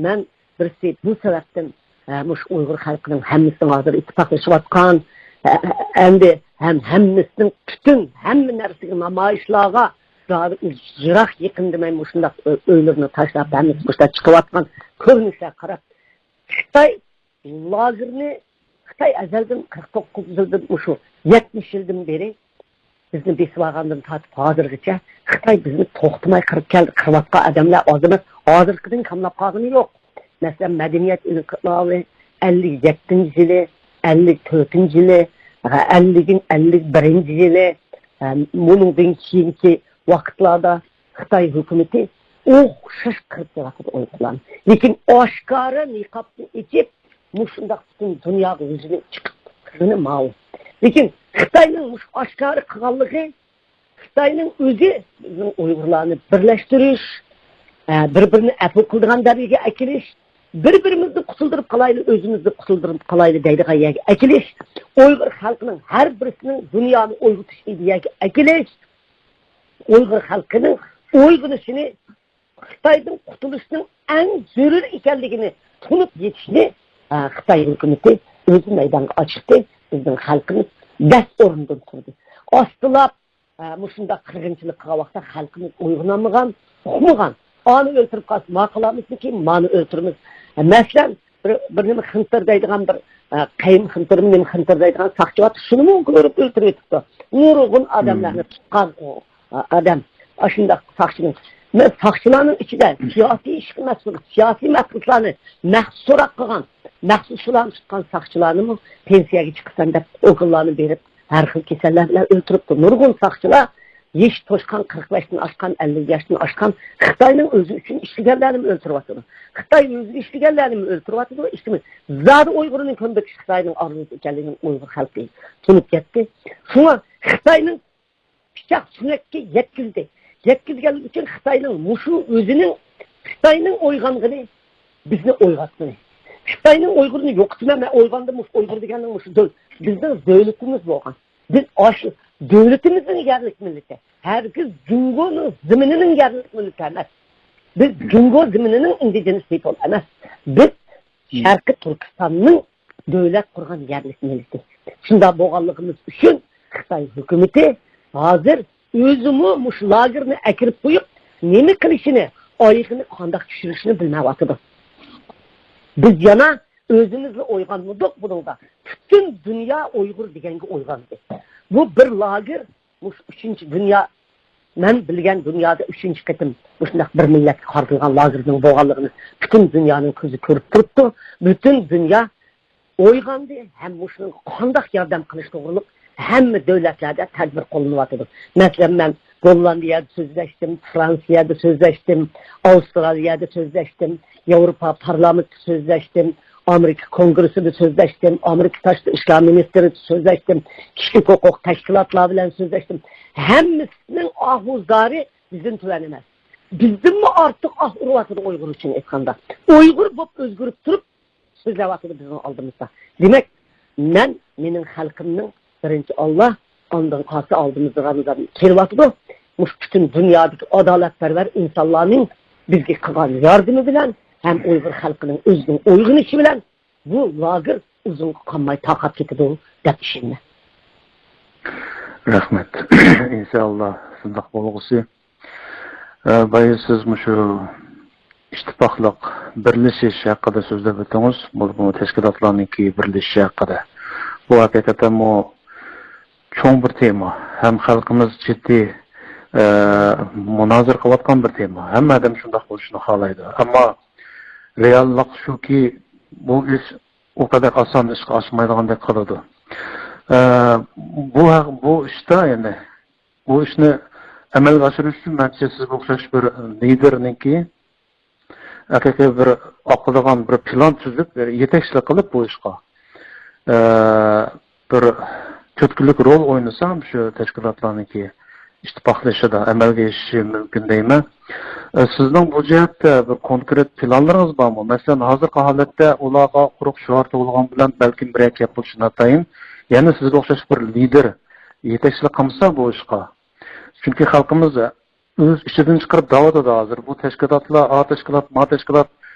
مەن بىرسى بۇ سەۋەبتىن، ئە، مۇشۇ ئۇيغۇر خەلقىنىڭ ھەممىسىنىڭ ھازىر ئىتتىپاقلىشىۋاتقان، ئە، ئەمدى ھەم ھەممىسىنىڭ پۈتۈن ھەممە نەرسىگە نامايىشلارغا، يىراق يېقىن دېمەي مۇشۇنداق ئۆ-، ئۆيلىرىنى تاشلاپ، ھەممىسى مۇشۇنداق چىقىۋاتقان كۆرۈنۈشلەرگە قاراپ، خىتاي لاگېرنى، خىتاي ئەزەلدىن قىرىق توققۇز يىلدىن، مۇشۇ يەتمىش يىلدىن بېرى بىزنى بېسىۋالغاندىن تارتىپ ھازىرغىچە خىتاي بىزنى توختىماي قىرىپ كەلدى. قىرىۋاتقان ئادەملەر ئاز ئەمەس، ھازىرقىدىن كاملاپ قالغىنى يوق. مەسىلەن، مەدەنىيەت ئىنقىلابى ئەللىك يەتتىنچى يىلى، ئەللىك تۆتىنچى يىلى، ئەللىك، ئەللىك بىرىنچى يىلى، مۇنىڭدىن كېيىنكى ۋاقىتلاردا خىتاي ھۆكۈمىتى ئوخشاش قىرىپ كېلىۋاتىدۇ ئۇيغۇرلارنى. لېكىن ئاشكارا نىقابنى ئېچىپ، مۇشۇنداق پۈتۈن دۇنياغا يۈزىنى چىقىپ قىلغىنى ماۋۇ. لېكىن خىتاينىڭ مۇشۇ ئاشكارا قىلغانلىقى، خىتاينىڭ ئۆزى بىزنىڭ ئۇيغۇرلارنى بىرلەشتۈرۈش، ئە، بىر-بىرىنى ئەپۇ قىلىدىغان دەرىجىگە ئەكېلىش، بىر-بىرىمىزنى قۇتۇلدۇرۇپ قالايلى، ئۆزىمىزنى قۇتۇلدۇرۇپ قالايلى دەيدىغان يەرگە ئەكېلىش، ئۇيغۇر خەلقىنىڭ ھەر بىرسىنىڭ دۇنيانى ئويغىتىش ئىدىيەگە ئەكېلىش، ئۇيغۇر خەلقىنىڭ ئويغىنىشىنى، خىتايدىن قۇتۇلۇشنىڭ ئەڭ زۆرۈر ئىكەنلىكىنى تونۇپ يېتىشنى، ئە، خىتاي ھۆكۈمىتى ئۆزى مەيدانغا ئاچىقتى. بىزنىڭ خەلقىمىز دەس ئورنىدىن تۇردى. ئاستىلاپ، ئە، مۇشۇنداق قىرغىنچىلىق قىلغان ۋاقىتتا خەلقىمىز ئويغىنالمىغان، ئۇقمىغان. ئانى ئۆلتۈرۈپ قالسا، ما قىلامىزمىكىن، مانى ئۆلتۈرىمىز. ئە، مەسىلەن، بىر، بىر نېمە خىنتىر دەيدىغان بىر، ئە، قەيىم خىنتىرمۇ نېمە خىنتىر دەيدىغان ساقچى بار، شۇنىمۇ كۆرۈپ ئۆلتۈرۈۋېتىپتۇ. نۇرغۇن ئادەملەرنى تۇتقان ئۇ، ئە، ئادەم، ئاشۇنداق ساقچىنىڭ. مەن ساقچىلارنىڭ ئىچىدە سىياسىي ئىشقا مەسئۇل، سىياسىي مەھبۇسلارنى مەخسۇس سوراق قىلغان، مەخسۇس شۇلارنى تۇتقان ساقچىلارنىمۇ پېنسىيەگە چىقىسەن دەپ ئوكۇللارنى بېرىپ، ھەر خىل كېسەللەر بىلەن ئۆلتۈرۈپتۇ. نۇرغۇن ساقچىلار يېشى توشقان، قىرىق بەشتىن ئاشقان، ئەللىك ياشتىن ئاشقان، خىتاينىڭ ئۆزى ئۈچۈن ئىشلىگەنلەرنىمۇ ئۆلتۈرۈۋاتىدۇ. خىتاي ئۆزىگە ئىشلىگەنلەرنىمۇ ئۆلتۈرۈۋاتىدۇ. ئىشتىمىز زادى ئۇيغۇرنى كۆمدۈرۈش خىتاينىڭ ئارزۇسى ئىكەنلىكىنى ئۇيغۇر خەلقى تونۇپ يەتتى. شۇڭا خىتاينىڭ پىچاق سۆڭەككە يەتكۈزدى. يەتكۈزگەنلىكى ئۈچۈن خىتاينىڭ مۇشۇ ئۆزىنىڭ، خىتاينىڭ ئويغانغىنى، بىزنى ئويغاتقىنى. خىتاينىڭ ئۇيغۇرنى يوقىتىمەن، مەن ئويغاندىم، مۇشۇ ئۇيغۇر دېگەننىڭ مۇشۇ دۆل-، بىزنىڭ دۆلىتىمىز بولغان. بىز ئاشۇ دۆلىتىمىزنىڭ يەرلىك مىللىتى. ھەرگىز جۇڭگونىڭ زېمىنىنىڭ يەرلىك مىللىتى ئەمەس. بىز جۇڭگو زېمىنىنىڭ ئىندىجېنىس پىپل ئەمەس. بىز شەرقىي تۈركىستاننىڭ دۆلەت قۇرغان يەرلىك مىللىتى. شۇنداق بولغانلىقىمىز ئۈچۈن خىتاي ھۆكۈمىتى ھازىر ئۆزىمۇ مۇشۇ لاگېرنى ئەكىرىپ قويۇپ، نېمە قىلىشىنى، ئايىغىنى قانداق چۈشۈرۈشىنى بىلمەيۋاتىدۇ. بىز يەنە ئۆزىمىزلا ئويغانمىدۇق بۇنىڭدا. پۈتۈن دۇنيا ئۇيغۇر دېگەنگە ئويغاندى. بۇ بىر لاگېر، مۇشۇ ئۈچىنچى دۇنيا، مەن بىلگەن دۇنيادا ئۈچىنچى قېتىم مۇشۇنداق بىر مىللەتكە قارىتىلغان لاگېرنىڭ بولغانلىقىنى پۈتۈن دۇنيانىڭ كۆزى كۆرۈپ تۇرۇپتۇ. پۈتۈن دۇنيا ئويغاندى ھەم مۇشۇنىڭغا قانداق ياردەم قىلىش توغرۇلۇق ھەممە دۆلەتلەردە تەدبىر قوللىنىۋاتىدۇ. مەسىلەن، مەن گوللاندىيەدە سۆزلەشتىم، فرانسىيەدە سۆزلەشتىم، ئاۋسترالىيەدە سۆزلەشتىم، ياۋروپا پارلامېنتىدا سۆزلەشتىم، ئامېرىكا كونگرېسسىدا سۆزلەشتىم، ئامېرىكا تاشقى ئىشلار مىنىستىرىدا سۆزلەشتىم، كىشىلىك ھوقۇق تەشكىلاتلار بىلەن سۆزلەشتىم. ھەممىسىنىڭ ئاھۇ زارى بىزدىن تۆۋەن ئەمەس. بىزدىنمۇ ئارتۇق ئاھ ئۇرۇۋاتىدۇ ئۇيغۇر ئۈچۈن ئېيتقاندا. ئۇيغۇر بولۇپ ئۆزگىرىپ تۇرۇپ سۆزلەۋاتىدۇ بىزنىڭ ئالدىمىزدا. دېمەك، مەن مېنىڭ خەلقىمنىڭ بىرىنچى ئاللا، ئاندىن قالسا ئالدىمىزدا رامىزان كېلىۋاتىدۇ. مۇشۇ پۈتۈن دۇنيادىكى ئادالەتپەرۋەر ئىنسانلارنىڭ بىزگە قىلغان ياردىمى بىلەن ھەم ئۇيغۇر خەلقىنىڭ ئۆزىنىڭ ئويغىنىشى بىلەن بۇ لاگېر ئۇزۇنغا قالماي تارقاپ كېتىدۇ دەپ ئىشىنىمەن. رەھمەت. ئىنشائاللا شۇنداق بولغۇسى. ئە، بايا سىز مۇشۇ ئىتتىپاقلىق، بىرلىشىش ھەققىدە سۆزلەپ ئۆتتىڭىز. بۇ، بۇ تەشكىلاتلارنىڭكى بىرلىشىشى ھەققىدە. بۇ ھەقىقەتەنمۇ چوڭ بىر تېما. ھەم خەلقىمىز جىددىي، ئە، مۇنازىرە قىلىۋاتقان بىر تېما. ھەممە ئادەم شۇنداق بولۇشىنى خالايدۇ. ئەمما رېئاللىق شۇكى، بۇ ئىش ئۇ قەدەر ئاسان ئىشقا ئاشمايدىغاندەك قىلىدۇ. ئە، بۇ ھەق-، بۇ ئىشتا، يەنى بۇ ئىشنى ئەمەلگە ئاشۇرۇش ئۈچۈن مەنچە سىزگە ئوخشاش بىر لىدېرنىڭكى ھەقىقىي بىر ئاقىدىغان بىر پىلان تۈزۈپ، بىر يېتەكچىلىك قىلىپ بۇ ئىشقا، ئە، بىر تۈرتكىلىك رول ئوينىسا، شۇ تەشكىلاتلارنىڭكى ئىتتىپاقلىشىدا ئەمەلگە ئېشىشى مۇمكىن دەيمەن. ئە، سىزنىڭ بۇ جەھەتتە بىر كونكرېت پىلانلىرىڭىز بارمۇ؟ مەسىلەن، ھازىرقى ھالەتتە ئۇلارغا قۇرۇق شوئار تۇغۇلغان بىلەن بەلكىم بىرەر گەپ بولۇشى ناتايىن. يەنە سىزگە ئوخشاش بىر لىدېر يېتەكچىلىك قىلمىسا بۇ ئىشقا. چۈنكى خەلقىمىز ئۆز ئىچىدىن چىقىرىپ دەۋاتىدۇ ھازىر. بۇ تەشكىلاتلار، ئا تەشكىلات، ما تەشكىلات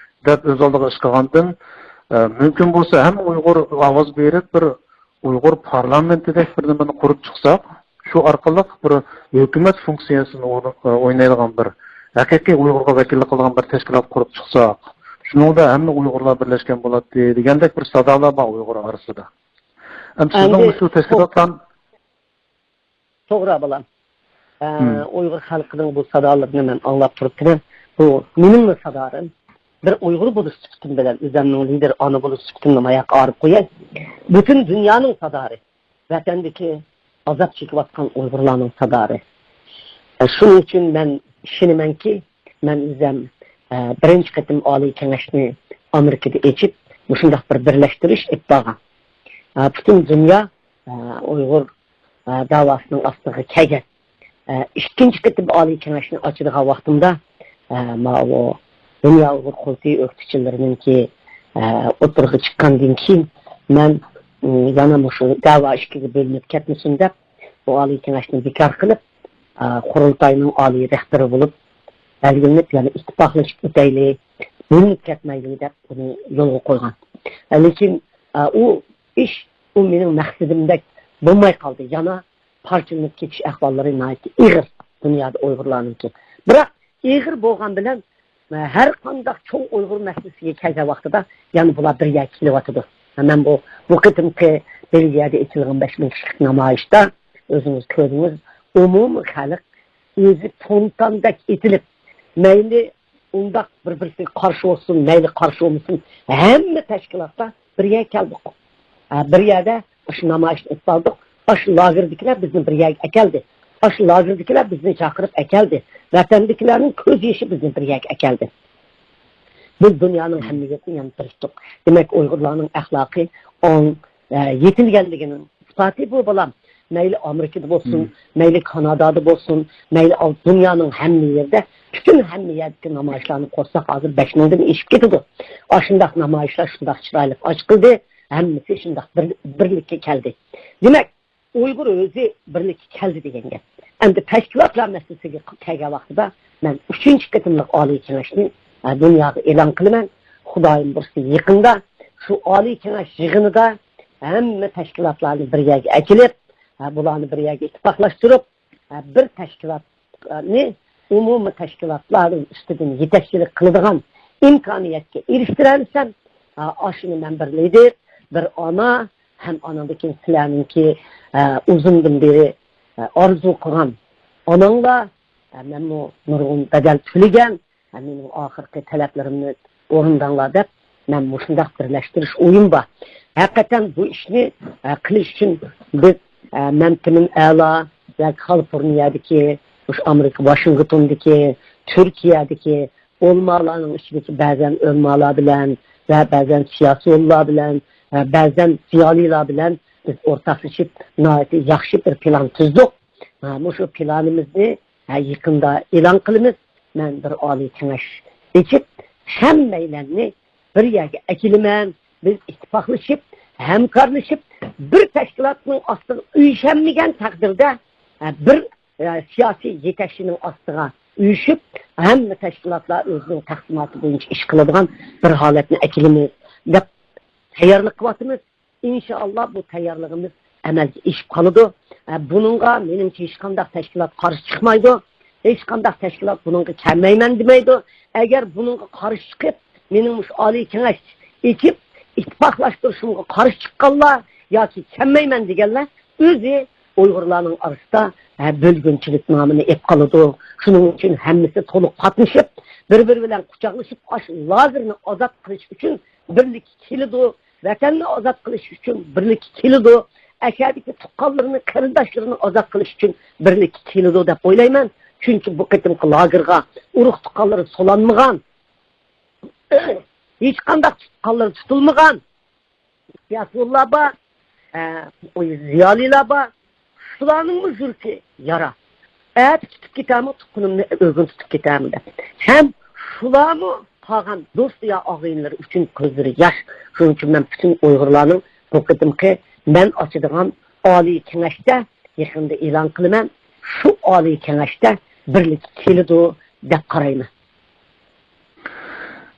دەپ ئۆز ئالدىغا ئىش قىلغاندىن، ئە، مۇمكىن بولسا ھەممە ئۇيغۇر ئاۋاز بېرىپ، بىر ئۇيغۇر پارلامېنتىدەك بىر نېمىنى قۇرۇپ چىقساق، شۇ ئارقىلىق بىر ھۆكۈمەت فۇنكسىيەسىنى ئورۇن-، ئوينايدىغان بىر ھەقىقىي ئۇيغۇرغا ۋەكىللىك قىلىدىغان بىر تەشكىلات قۇرۇپ چىقساق، شۇنىڭدا ھەممە ئۇيغۇرلار بىرلەشكەن بولاتتى دېگەندەك بىر سادالار بار ئۇيغۇر ئارىسىدا. ئەمدى سىزنىڭ ئەمدى مۇشۇ تەشكىلاتلار توغرا، بالام. ئە، ئۇيغۇر خەلقىنىڭ بۇ سادالىرىنى مەن ئاڭلاپ تۇرۇپتىمەن. بۇ مېنىڭمۇ سادارىم. بىر ئۇيغۇر بولۇش سۈپىتىم بىلەن، ئۆزۈمنىڭ لىدېر ئانا بولۇش سۈپىتىمنى ماياققا ئايرىپ قوياي. پۈتۈن دۇنيانىڭ سادارى، ۋەتەندىكى ئازاب چېكىۋاتقان ئۇيغۇرلارنىڭ سادارى. ئە، شۇنىڭ ئۈچۈن مەن ئىشىنىمەنكى، مەن ئۆزۈم، ئە، بىرىنچى قېتىم ئالىي كېڭەشنى ئامېرىكىدا ئېچىپ، مۇشۇنداق بىر بىرلەشتۈرۈش ئېلىپ بارغان. ئە، پۈتۈن دۇنيا، ئە، ئۇيغۇر، ئە، داۋاسىنىڭ ئاستىغا كەلگەن. ئە، ئىككىنچى قېتىم ئالىي كېڭەشنى ئاچىدىغان ۋاقتىمدا، ئە، ماۋۇ دۇنيا ئۇيغۇر قۇرۇلتىيى ئۆكتىچىلىرىنىڭكى، ئە، ئوتتۇرىغا چىققاندىن كېيىن، مەن، ئىم، يەنە مۇشۇ دەۋا ئىككىگە بۆلۈنۈپ كەتمىسۇن دەپ، بۇ ئالىي كېڭەشنى بىكار قىلىپ، ئە، قۇرۇلتاينىڭ ئالىي رەھبىرى بولۇپ بەلگىلىنىپ، يەنە ئىتتىپاقلىشىپ ئۆتەيلى، بۆلۈنۈپ كەتمەيلى دەپ بۇنى يولغا قويغان. ئە، لېكىن، ئە، ئۇ ئىش، ئۇ مېنىڭ مەقسىتىمدەك بولماي قالدى. يەنە پارچىلىنىپ كېتىش ئەھۋاللىرى ناھايىتى ئېغىر دۇنيادا ئۇيغۇرلارنىڭكى. بىراق ئېغىر بولغان بىلەن، ھەر قانداق چوڭ ئۇيغۇر مەسىلىسىگە كەلگەن ۋاقتىدا يەنە بۇلار بىر يەرگە كېلىۋاتىدۇ. مەن بۇ، بۇ قېتىمقى بېلگىيەدە ئېچىلغان بەش مىڭ كىشىلىك نامايىشتا ئۆزىڭىز كۆردىڭىز، ئومۇمىي خەلق ئۆزى فونتاندەك ئېتىلىپ، مەيلى ئۇنداق بىر-بىرسىگە قارشى بولسۇن، مەيلى قارشى بولمىسۇن، ھەممە تەشكىلاتلار بىر يەرگە كەلدۇق. ھە، بىر يەردە ئاشۇ نامايىشنى ئېلىپ باردۇق. ئاشۇ لاگېردىكىلەر بىزنى بىر يەرگە ئەكەلدى. ئاشۇ لاگېردىكىلەر بىزنى چاقىرىپ ئەكەلدى. ۋەتەندىكىلەرنىڭ كۆز يېشى بىزنى بىر يەرگە ئەكەلدى. بىز دۇنيانىڭ ھەممە يېرىدىن يەنە بىرىشتۇق. دېمەك، ئۇيغۇرلارنىڭ ئەخلاقى ئوڭ، ئە، يېتىلگەنلىكىنىڭ ئىسپاتى بۇ، بالام. مەيلى ئامېرىكىدا بولسۇن، مەيلى كانادادا بولسۇن، مەيلى ئاۋ-، دۇنيانىڭ ھەممە يېرىدە، پۈتۈن ھەممە يەردىكى نامايىشلارنى قوشساق، ھازىر بەش مىڭدىن ئېشىپ كېتىدۇ. ئاشۇنداق نامايىشلار شۇنداق چىرايلىق ئاچقىلدى، ھەممىسى شۇنداق بىر، بىرلىككە كەلدى. دېمەك، ئۇيغۇر ئۆزى بىرلىككە كەلدى دېگەن گەپ. ئەمدى تەشكىلاتلار مەسىلىسىگە كەلگەن ۋاقتىدا، مەن ئۈچىنچى قېتىملىق ئالىي كېڭەشنى، ئە، دۇنياغا ئېلان قىلىمەن. خۇدايىم بۇيرۇسا يېقىندا شۇ ئالىي كېڭەش يىغىنىدا ھەممە تەشكىلاتلارنى بىر يەرگە ئەكېلىپ، ئە، بۇلارنى بىر يەرگە ئىتتىپاقلاشتۇرۇپ، ئە، بىر تەشكىلاتنى ئومۇمىي تەشكىلاتلارنىڭ ئۈستىدىن يېتەكچىلىك قىلىدىغان ئىمكانىيەتكە ئېرىشتۈرەلىسەم، ئە، ئاشۇنى مەن بىر لىدېر، بىر ئانا، ھەم ئانىڭدىن كېيىن سىلەرنىڭكى، ئە، ئۇزۇندىن بېرى، ئە، ئارزۇ قىلغان ئاناڭلار، ئە، مەنمۇ نۇرغۇن بەدەل تۆلىگەن، ھە، مېنىڭ ئاخىرقى تەلەپلىرىمنى ئورۇنداڭلار دەپ، مەن مۇشۇنداق بىرلەشتۈرۈش ئويۇم بار. ھەقىقەتەن بۇ ئىشنى، ئە، قىلىش ئۈچۈن بىز، ئە، مەن تىمىم ئەلا ياكى خالىفورنىيەدىكى، مۇشۇ ئامېرىكا ۋاشىنگتوندىكى، تۈركىيەدىكى ئۆلىمالارنىڭ ئىچىدىكى بەزەن ئۆلىمالار بىلەن ۋە بەزەن سىياسىيونلار بىلەن، ئە، بەزەن زىيالىيلار بىلەن بىز ئورتاقلىشىپ ناھايىتى ياخشى بىر پىلان تۈزدۇق. ئە، مۇشۇ پىلانىمىزنى ھە، يېقىندا ئېلان قىلىمىز. مەن بىر ئالىي كېڭەش ئېچىپ، ھەممەيلەننى بىر يەرگە ئەكېلىمەن. بىز ئىتتىپاقلىشىپ، ھەمكارلىشىپ، بىر تەشكىلاتنىڭ ئاستىغا ئۇيۇشالمىغان تەقدىردە، ئە، بىر، ئە، سىياسىي يېتەكچىنىڭ ئاستىغا ئۇيۇشۇپ، ھەممە تەشكىلاتلار ئۆزىنىڭ تەقسىماتى بويىچە ئىش قىلىدىغان بىر ھالەتنى ئەكېلىمىز دەپ تەييارلىق قىلىۋاتىمىز. ئىنشائاللا، بۇ تەييارلىقىمىز ئەمەلگە ئېشىپ قالىدۇ. ئە، بۇنىڭغا مېنىڭچە ھېچقانداق تەشكىلات قارشى چىقمايدۇ. ھېچقانداق تەشكىلات بۇنىڭغا كەلمەيمەن دېمەيدۇ. ئەگەر بۇنىڭغا قارشى چىقىپ، مېنىڭ مۇشۇ ئالىي كېڭەش ئېچىپ، ئىتتىپاقلاشتۇرۇشۇمغا قارشى چىققانلار ياكى كەلمەيمەن دېگەنلەر ئۆزى ئۇيغۇرلارنىڭ ئارىسىدا، ھە، بۆلگۈنچىلىك نامىنى ئېلىپ قالىدۇ. شۇنىڭ ئۈچۈن ھەممىسى تولۇق قاتنىشىپ، بىر-بىرى بىلەن قۇچاقلىشىپ، ئاشۇ لاگېرنى ئازاد قىلىش ئۈچۈن بىرلىككە كېلىدۇ. ۋەتەننى ئازاد قىلىش ئۈچۈن بىرلىككە كېلىدۇ. ئەشەدىكى تۇغقانلىرىنى، قېرىنداشلىرىنى ئازاد قىلىش ئۈچۈن بىرلىككە كېلىدۇ دەپ ئويلايمەن. چۈنكى بۇ قېتىمقى لاگېرغا ئۇرۇق تۇغقانلىرى سولانمىغان، ھېچقانداق تۇغقانلىرى تۇتۇلمىغان سىياسىيونلار بار، ئە، زىيالىيلار بار. شۇلارنىڭمۇ يۈرىكى يارا. ئەتە تۇتۇپ كېتەرمۇ، تۇغقىنىمنى ئۆگۈن تۇتۇپ كېتەرمۇ دەپ. ھەم شۇلارمۇ قالغان دوست يا ئاغىنىلىرى ئۈچۈن كۆزلىرى ياش. شۇنىڭ ئۈچۈن مەن پۈتۈن ئۇيغۇرلارنىڭ بۇ قېتىمقى مەن ئاچىدىغان ئالىي كېڭەشتە يېقىندا ئېلان قىلىمەن. شۇ ئالىي كېڭەشتە بىرلىككە كېلىدۇ دەپ قارايمەن.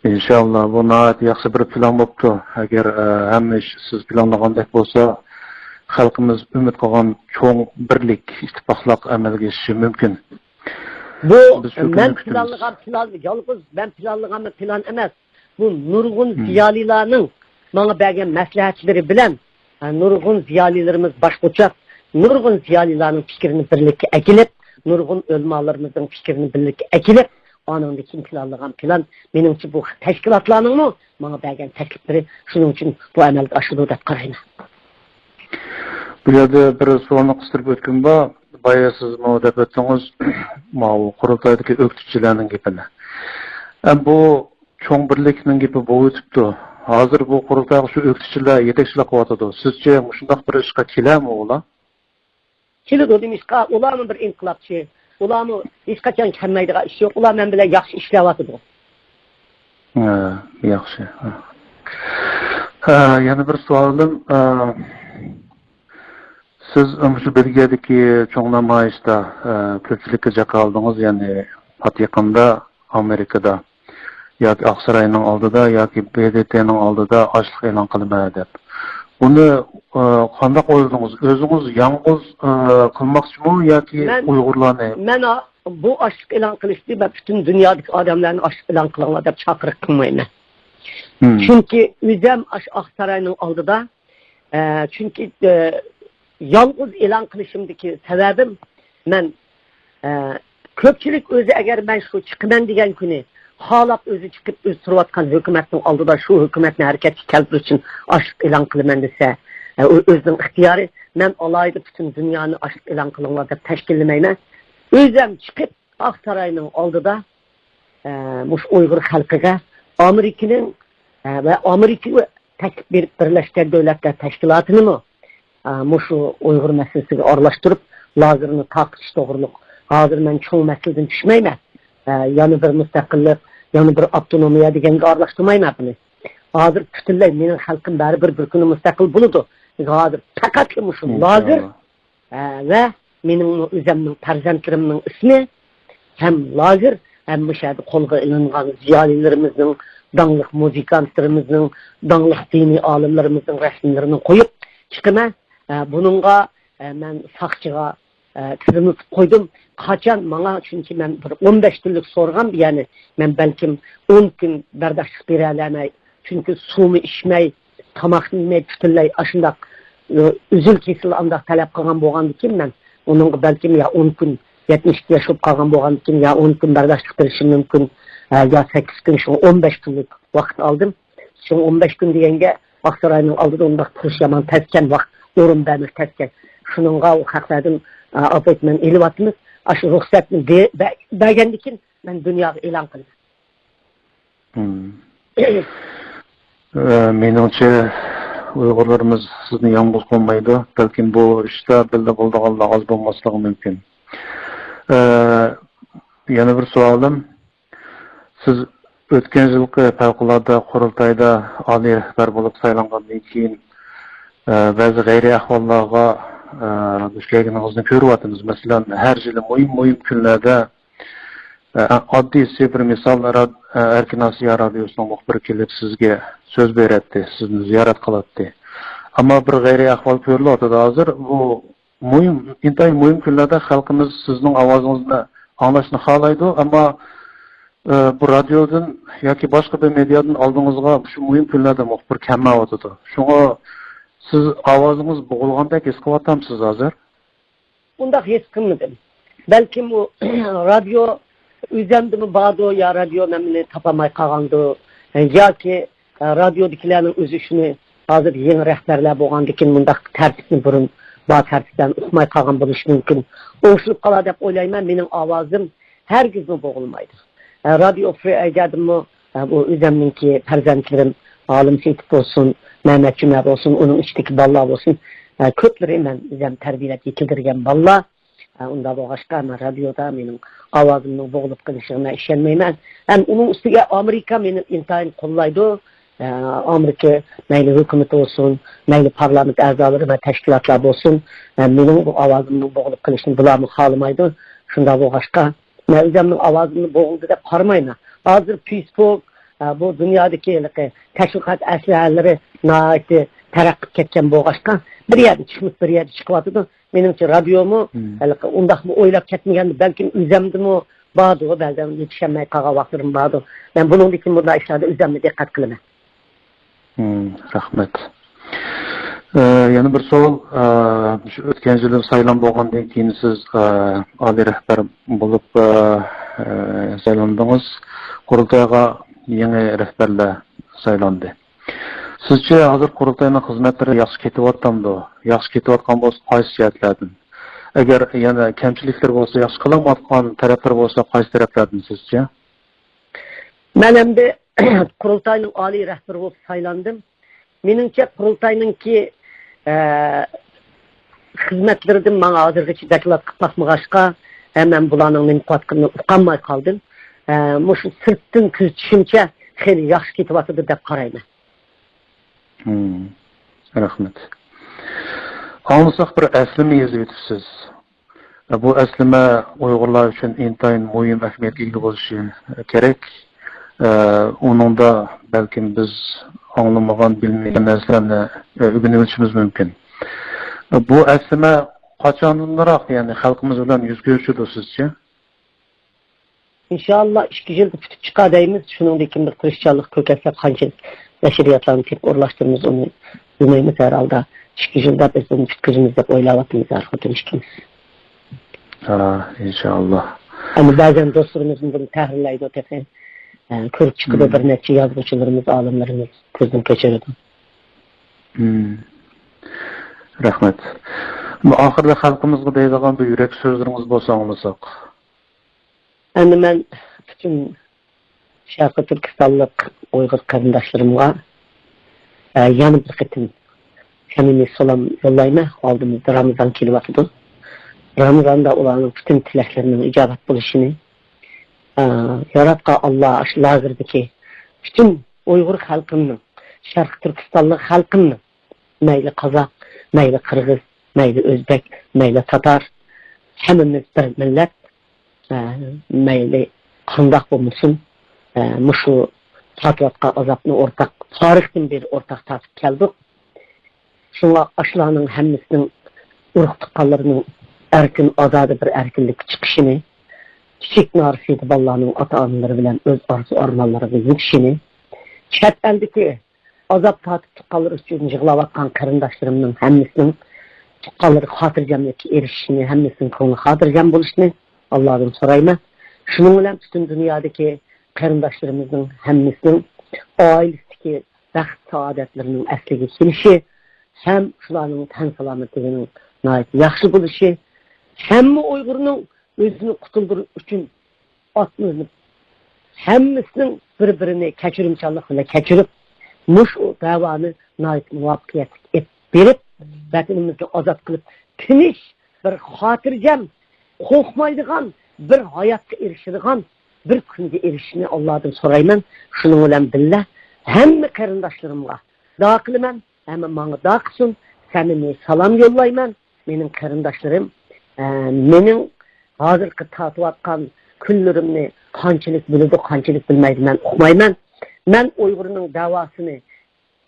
ئىنشاللا، بۇ ناھايىتى ياخشى بىر پىلان بوپتۇ. ئەگەر، ئە، ھەممە ئىش سىز پىلانلىغاندەك بولسا، خەلقىمىز ئۈمىد قىلغان چوڭ بىرلىك، ئىتتىپاقلىق ئەمەلگە ئېشىشى مۇمكىن. بۇ بىز شۇ كۈننى مەن كۈتىمىز. پىلانلىغان پىلان، يالغۇز مەن پىلانلىغان پىلان ئەمەس. بۇ نۇرغۇن مم. زىيالىيلارنىڭ ماڭا بەرگەن مەسلىھەتلىرى بىلەن، ھە، نۇرغۇن زىيالىيلىرىمىز باش قوشاپ، نۇرغۇن زىيالىيلارنىڭ پىكرىنى بىرلىككە ئەكېلىپ، نۇرغۇن ئۆلىمالىرىمىزنىڭ پىكرىنى بىرلىككە ئەكېلىپ، ئانىڭدىن كېيىن پىلانلىغان پىلان، مېنىڭچە، بۇ تەشكىلاتلارنىڭمۇ ماڭا بەرگەن تەكلىپلىرى، شۇنىڭ ئۈچۈن بۇ ئەمەلگە ئاشىدۇ دەپ قارايمەن. بۇ يەردە بىر سوئالنى قىستۇرۇپ ئۆتكۈم بار. بايا سىزمۇ دەپ ئۆتتىڭىز، ماۋۇ قۇرۇلتايدىكى ئۆكتىچىلەرنىڭ گېپىنى. ئەم، بۇ چوڭ بىرلىكنىڭ گېپى بولۇۋېتىپتۇ. ھازىر بۇ قۇرۇلتايغا شۇ ئۆكتىچىلەر يېتەكچىلىك قىلىۋاتىدۇ. سىزچە مۇشۇنداق بىر ئىشقا كېلەرمۇ ئۇلار؟ كېلىدۇ، نېمىشقا؟ ئۇلارمۇ بىر ئىنقىلابچى. ئۇلارمۇ ھېچقاچان كەلمەيدىغان ئىش يوق. ئۇلار مەن بىلەن ياخشى ئىشلەۋاتىدۇ. ھە، ياخشى. ھە، يەنە بىر سوئالىم، ئە، سىز مۇشۇ بېلگىيەدىكى چوڭ نامايىشتا، ئە، كۆپچىلىككە جاكارلىدىڭىز، يەنى پات يېقىندا ئامېرىكىدا ياكى ئاقساراينىڭ ئالدىدا ياكى ب د ت نىڭ ئالدىدا ئاشلىق ئېلان قىلىمەن دەپ. بۇنى، ئە، قانداق ئويلىدىڭىز؟ ئۆزىڭىز يالغۇز، ئە، قىلماقچىمۇ ياكى مەن، ئۇيغۇرلارنى؟ مەن ئا-، بۇ ئاشلىق ئېلان قىلىشنى مەن پۈتۈن دۇنيادىكى ئادەملەرنى ئاشلىق ئېلان قىلىڭلار دەپ چاقىرىق قىلمايمەن. مم. چۈنكى ئۆزۈم ئاشۇ ئاقساراينىڭ ئالدىدا، ئە، چۈنكى، ئە، يالغۇز ئېلان قىلىشىمدىكى سەۋەبىم، مەن، ئە، كۆپچىلىك ئۆزى ئەگەر مەن شۇ چىقىمەن دېگەن كۈنى خالاپ ئۆزى چىقىپ ئۆزى تۇرۇۋاتقان ھۆكۈمەتنىڭ ئالدىدا شۇ ھۆكۈمەتنى ھەرىكەتكە كەلتۈرۈش ئۈچۈن ئاشلىق ئېلان قىلىمەن دېسە، ئە، ئۇ ئۆزىنىڭ ئىختىيارى. مەن ئالاھىدە پۈتۈن دۇنيانى ئاشلىق ئېلان قىلىڭلار دەپ تەشكىللىمەيمەن. ئۆزۈم چىقىپ ئاقساراينىڭ ئالدىدا، ئە، مۇشۇ ئۇيغۇر خەلقىگە ئامېرىكىنىڭ، ئە، ۋە ئامېرىكىغا تەكلىپ بېرىپ بىرلەشكەن دۆلەتلەر تەشكىلاتىنىمۇ، ئە، مۇشۇ ئۇيغۇر مەسىلىسىگە ئارىلاشتۇرۇپ، لاگېرنى تارقىتىش توغرۇلۇق. ھازىر مەن چوڭ مەسىلىدىن چۈشمەيمەن. ئە، يەنە بىر مۇستەقىللىق، يەنە بىر ئاپتونومىيە دېگەنگە ئارىلاشتۇرمايمەن بۇنى. ھازىر پۈتۈنلەي مېنىڭ خەلقىم بەرىبىر بىر كۈنى مۇستەقىل بولىدۇ. ھازىر پەقەتلا مۇشۇ لاگېر، ئىنشاللا. ئە، ۋە مېنىڭمۇ ئۆزۈمنىڭ پەرزەنتلىرىمنىڭ ئىسمى ھەم لاگېر، ھەم مۇشۇ يەردە قولغا ئېلىنغان زىيالىيلىرىمىزنىڭ، داڭلىق مۇزىكانتلىرىمىزنىڭ، داڭلىق دىنىي ئالىملىرىمىزنىڭ رەسىملىرىنى قويۇپ چىقىمەن. ئە، بۇنىڭغا، ئە، مەن ساقچىغا، ئە، تىزىملىتىپ قويدۇم. قاچان ماڭا، چۈنكى مەن بىر ئون بەش كۈنلۈك سورىغان، يەنى مەن بەلكىم ئون كۈن بەرداشلىق بېرەلەمەي، چۈنكى سۇمۇ ئىچمەي، تاماقنى يېمەي، پۈتۈنلەي ئاشۇنداق، ئۈ-، ئۈزۈل-كېسىل ئانداق تەلەپ قىلغان بولغاندىكىن، مەن ئۇنىڭغا بەلكىم يا ئون كۈن، يەتمىش ئىككى ياش بولۇپ قالغان بولغاندىكىن، يا ئون كۈن بەرداشلىق بېرىشىم مۇمكىن، ئە، يا سەككىز كۈن، شۇڭا ئون بەش كۈنلۈك ۋاقىت ئالدىم. شۇڭا ئون بەش كۈن دېگەنگە، ئاقساراينىڭ ئالدىدا ئۇنداق تۇرۇش يامان تەسكەن، ۋاقىت، ئورۇن بەرمەك تەسكەن. شۇنىڭغا ئۇ خەقلەردىن، ئە، ئاپپوينتمېنت ئېلىۋاتىمىز. ئاشۇ رۇخسەتنى بە-، بە-، بەرگەندىكىن، مەن دۇنياغا ئېلان قىلىمەن. مم. ئە، مېنىڭچە، ئۇيغۇرلىرىمىز سىزنى يالغۇز قويمايدۇ. بەلكىم بۇ ئىشتا بىللە بولىدىغانلار ئاز بولماسلىقى مۇمكىن. ئە، يەنە بىر سوئالىم، سىز ئۆتكەن يىلقى پەۋقۇلئاددە قۇرۇلتايدا ئالىي رەھبەر بولۇپ سايلانغاندىن كېيىن، ئە، بەزى غەيرىي ئەھۋاللارغا، ئە، دۇچ كەلگىنىڭىزنى كۆرۈۋاتىمىز. مەسىلەن، ھەر يىلى مۇھىم، مۇھىم كۈنلەردە، ئە، ئاددىيسى بىر مىسال، راد-، ئە، ئەركىن ئاسىيا رادىيوسىنىڭ مۇخبىرى كېلىپ سىزگە سۆز بېرەتتى، سىزنى زىيارەت قىلاتتى. ئەمما بىر غەيرىي ئەھۋال كۆرۈلۈۋاتىدۇ ھازىر. بۇ مۇھىم، ئىنتايىن مۇھىم كۈنلەردە خەلقىمىز سىزنىڭ ئاۋازىڭىزنى ئاڭلاشنى خالايدۇ، ئەمما، ئە، بۇ رادىيودىن ياكى باشقا بىر مېدىيادىن ئالدىڭىزغا شۇ مۇھىم كۈنلەردە مۇخبىر كەلمەيۋاتىدۇ. شۇڭا سىز ئاۋازىڭىز بوغۇلغاندەك ھېس قىلىۋاتامسىز ھازىر؟ ئۇنداق ھېس قىلمىدىم. بەلكىم ئۇ رادىيو ئۆزەمدىمۇ باردۇ، يا رادىيو مەن مېنى تاپالماي قالغاندۇ، ياكى، ئە، رادىيودىكىلەرنىڭ ئۆزى شۇنى ھازىر يېڭى رەھبەرلەر بولغاندىكىن مۇنداق تەرتىپنى بۇرۇن بار تەرتىپلەرنى ئۇقماي قالغان بولۇشى مۇمكىن. ئوڭشىلىپ قالار دەپ ئويلايمەن، مېنىڭ ئاۋازىم ھەرگىزمۇ بوغۇلمايدۇ. ئە، رادىيو فرى ئەيدەدىمۇ، ئە، بۇ ئۆزەمنىڭكى پەرزەنتلىرىم، ئالىم سېيىتوف بولسۇن، مەمەت جۈمە بولسۇن، ئۇنىڭ ئىچىدىكى بالىلار بولسۇن، ئە، كۆپلىرى مەن ئۆزەم تەربىيەلەپ يېتىلدۈرگەن بالىلار. ئە، ئۇنداق بولغاچقا، مەن رادىيودا مېنىڭ ئاۋازىمنىڭ بوغۇلۇپ قېلىشىغا مەن ئىشەنمەيمەن. ھەم ئۇنىڭ ئۈستىگە ئامېرىكا مېنى ئىنتايىن قوللايدۇ. ئە، ئامېرىكا مەيلى ھۆكۈمىتى بولسۇن، مەيلى پارلامېنت ئەزالىرى ۋە تەشكىلاتلار بولسۇن، ئە، مېنىڭ بۇ ئاۋازىمنىڭ بوغۇلۇپ قېلىشىنى بۇلارمۇ خالىمايدۇ. شۇنداق بولغاچقا، مەن ئۆزۈمنىڭ ئاۋازىمنى بوغۇلدى دەپ قارىمايمەن. ھازىر فېيسبۇك، ئە، بۇ دۇنيادىكى ھېلىقى تەشۋىقات ئەسلىھەلىرى ناھايىتى تەرەققىي قىلىپ كەتكەن بولغاچقا، بىر يەردە چىقمىسا، بىر يەردە چىقىۋاتىدۇ. مېنىڭچە، رادىيومۇ ھېلىقى ئۇنداقمۇ ئويلاپ كەتمىگەندە، بەلكىم ئۆزەمدىمۇ باردۇ، بەزەن يېتىشەلمەي قالغان ۋاقىتلىرىم باردۇ. مەن بۇنىڭدىن كېيىن بۇنداق ئىشلاردا ئۆزەممۇ دىققەت قىلىمەن. ھىم، رەھمەت. ئە، يەنە بىر سوئال. ئە، شۇ ئۆتكەن يىلى سايلام بولغاندىن كېيىن سىز، ئە، ئالىي رەھبەر بولۇپ، ئە، ئە، سايلاندىڭىز. قۇرۇلتايغا يېڭى رەھبەرلەر سايلاندى. سىزچە ھازىر قۇرۇلتاينىڭ خىزمەتلىرى ياخشى كېتىۋاتامدۇ؟ ياخشى كېتىۋاتقان بولسا قايسى جەھەتلەردىن؟ ئەگەر يەنە كەمچىلىكلىرى بولسا، ياخشى قىلالمايۋاتقان تەرەپلىرى بولسا قايسى تەرەپلەردىن سىزچە؟ مەن ئەمدى قۇرۇلتاينىڭ ئالىي رەھبىرى بولۇپ سايلاندىم. مېنىڭچە قۇرۇلتاينىڭكى، ئە، خىزمەتلىرىدىن ماڭا ھازىرغىچە دوكلات قىلىپ باقمىغاچقا، ئە، مەن بۇلارنىڭ نېمە قىلىۋاتقىنىنى ئۇقالماي قالدىم. ئە، مۇشۇ سىرتتىن كۆزىتىشىمچە خېلى ياخشى كېتىۋاتىدۇ دەپ قارايمەن. ھىم، رەھمەت. ئاڭلىساق بىر ئەسلىمە يېزىۋېتىپسىز. بۇ ئەسلىمە ئۇيغۇرلار ئۈچۈن ئىنتايىن مۇھىم ئەھمىيەتكە ئىگە بولۇشى كېرەك. ئۇنىڭدا بەلكىم بىز ئاڭلىمىغان، بىلمىگەن نەرسىلەرنى ئۆگىنىۋېلىشىمىز مۇمكىن. بۇ ئەسلىمە قاچاندىنراق، يەنى خەلقىمىز بىلەن يۈز كۆرۈشىدۇ سىزچە؟ ئىنشائاللا، ئىككى يىلدا پۈتۈپ چىقار دەيمىز. شۇنىڭدىن كېيىن بىر تىرىشچانلىق كۆرسەتسەك، قانچىلىك نەشرىياتلارنى تېپىپ ئورۇنلاشتۇرىمىز، ئۇنى بىلمەيمىز. ھەر ھالدا ئىككى يىلدا بىز بۇنى پۈتكۈزىمىز دەپ ئويلاۋاتىمىز ھەر خوتۇن ئىككىمىز. ھا، ئىنشائاللا. ئەمما بەزەن دوستلىرىمىزمۇ بۇنى تەھرىرلەيدۇ تېخى. ئە، كۆرۈپ چىقىدۇ، مم. بىر نەچچە يازغۇچىلىرىمىز، ئالىملىرىمىز كۆزدىن كەچۈرىدۇ. مم. رەھمەت. ئاخىردا خەلقىمىزغا دەيدىغان بىر يۈرەك سۆزلىرىڭىز بولسا ئاڭلىساق. ئەمدى مەن پۈتۈن شەرقىي تۈركىستانلىق ئۇيغۇر قېرىنداشلىرىمغا، ئە، يەنە بىر قېتىم سەمىمىي سالام يوللايمەن. ئالدىمىزدا رامىزان كېلىۋاتىدۇ. رامىزاندا ئۇلارنىڭ پۈتۈن تىلەكلىرىنىڭ ئىجابەت بولۇشىنى، ئە، ياراتقان ئاللا ئاشۇ لاگېردىكى پۈتۈن ئۇيغۇر خەلقىمنىڭ، شەرقىي تۈركىستانلىق خەلقىمنىڭ، مەيلى قازاق، مەيلى قىرغىز، مەيلى ئۆزبەك، مەيلى تاتار، ھەممىمىز بىر مىللەت. ئە، مەيلى قانداق بولمىسۇن، ئە، مۇشۇ تارتىۋاتقان ئازابنى ئورتاق، تارىختىن بېرى ئورتاق تارتىپ كەلدۇق. شۇڭا ئاشۇلارنىڭ ھەممىسىنىڭ ئۇرۇق-تۇغقانلىرىنىڭ ئەركىن، ئازادە بىر ئەركىنلىككە چىقىشىنى، كىچىك نارەسىدە بالىلارنىڭ ئاتا-ئانىلىرى بىلەن ئۆز ئارزۇ-ئارمانلىرىغا يېتىشىنى، چەت ئەلدىكى ئازاب تارتىپ تۇغقانلىرى ئۈچۈن يىغلاۋاتقان قېرىنداشلىرىمنىڭ ھەممىسىنىڭ تۇغقانلىرى خاتىرجەملىككە ئېرىشىشىنى، ھەممىسىنىڭ كۆڭلى خاتىرجەم بولۇشىنى ئاللادىن سورايمەن. شۇنىڭ بىلەن پۈتۈن دۇنيادىكى قېرىنداشلىرىمىزنىڭ ھەممىسىنىڭ ئائىلىسىدىكى بەخت-سائادەتلىرىنىڭ ئەسلىگە كېلىشى ھەم شۇلارنىڭ تەن سالامەتلىكىنىڭ ناھايىتى ياخشى بولۇشى، ھەممە ئۇيغۇرنىڭ ئۆزىنى قۇتۇلدۇرۇش ئۈچۈن ئاتلىنىپ، ھەممىسىنىڭ بىر-بىرىنى كەچۈرۈمچانلىق بىلەن كەچۈرۈپ، مۇشۇ دەۋانى ناھايىتى مۇۋەپپەقىيەتلىك ئېلىپ بېرىپ، ۋەتىنىمىزنى ئازاد قىلىپ، تىنچ، بىر خاتىرجەم، قورقمايدىغان، بىر ھاياتقا ئېرىشىدىغان، بىر كۈنگە ئېرىشىشنى ئاللادىن سورايمەن. شۇنىڭ بىلەن بىللە، ھەممە قېرىنداشلىرىمغا دۇئا قىلىمەن، ھەممە ماڭا دۇئا قىلسۇن. سەمىمىي سالام يوللايمەن. مېنىڭ قېرىنداشلىرىم، ئە، مېنىڭ ھازىرقى تارتىۋاتقان كۈنلىرىمنى قانچىلىك بىلىدۇ، قانچىلىك بىلمەيدۇ، مەن ئۇقمايمەن. مەن ئۇيغۇرنىڭ دەۋاسىنى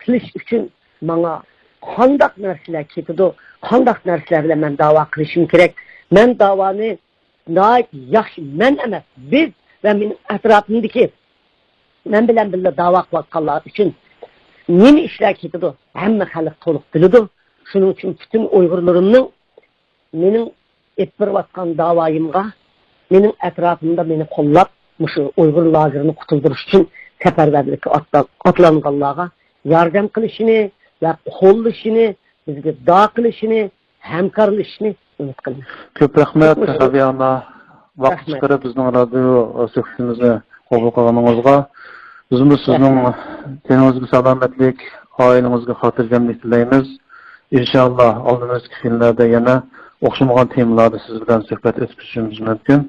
قىلىش ئۈچۈن ماڭا قانداق نەرسىلەر كېتىدۇ، قانداق نەرسىلەر بىلەن مەن داۋا قىلىشىم كېرەك؟ مەن داۋانى ناھايىتى ياخشى، مەن ئەمەس، بىز ۋە مېنىڭ ئەتراپىمدىكى مەن بىلەن بىللە داۋا قىلىۋاتقانلار ئۈچۈن نېمە ئىشلار كېتىدۇ، ھەممە خەلق تولۇق بىلىدۇ. شۇنىڭ ئۈچۈن پۈتۈن ئۇيغۇرلىرىمنىڭ مېنىڭ ئېلىپ بېرىۋاتقان داۋايىمغا، مېنىڭ ئەتراپىمدا مېنى قوللاپ، مۇشۇ ئۇيغۇر لاگېرىنى قۇتۇلدۇرۇش ئۈچۈن سەپەرۋەرلىككە ئاتلا-، ئاتلانغانلارغا ياردەم قىلىشىنى ۋە قوللىشىنى، بىزگە دۇئا قىلىشىنى، ھەمكارلىشىشنى ئۈمىد قىلىمەن. كۆپ رەھمەت، مۇشۇ رابىيە ئانا. ۋاقىت رەھمەت. چىقىرىپ بىزنىڭ رادىيو سۆھبىتىمىزنى قوبۇل قىلغىنىڭىزغا، بىزمۇ سىزنىڭ رەھمەت. تېنىڭىزگە سالامەتلىك، ئائىلىڭىزگە خاتىرجەملىك تىلەيمىز. ئىنشاللا، ئالدىمىزدىكى كۈنلەردە يەنە ئوخشىمىغان تېمىلاردا سىز بىلەن سۆھبەت ئۆتكۈزۈشىمىز مۈمكۈن.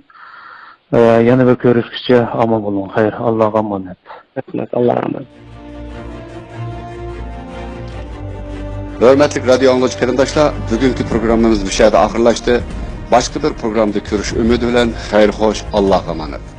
ئە، يەنە بىر كۆرۈشكىچە ئامان بولۇڭ. خەير، ئاللاغا ئامانەت. رەھمەت، ئاللاغا ئامانەت. ھۆرمەتلىك رادىيو ئاڭلىغۇچى قېرىنداشلار، بۈگۈنكى پروگراممىمىز مۇشۇ يەردە ئاخىرلاشتى. باشقا بىر پروگراممىدا كۆرۈش ئۈمىدى بىلەن، خەير خوش، ئاللاغا ئامانەت.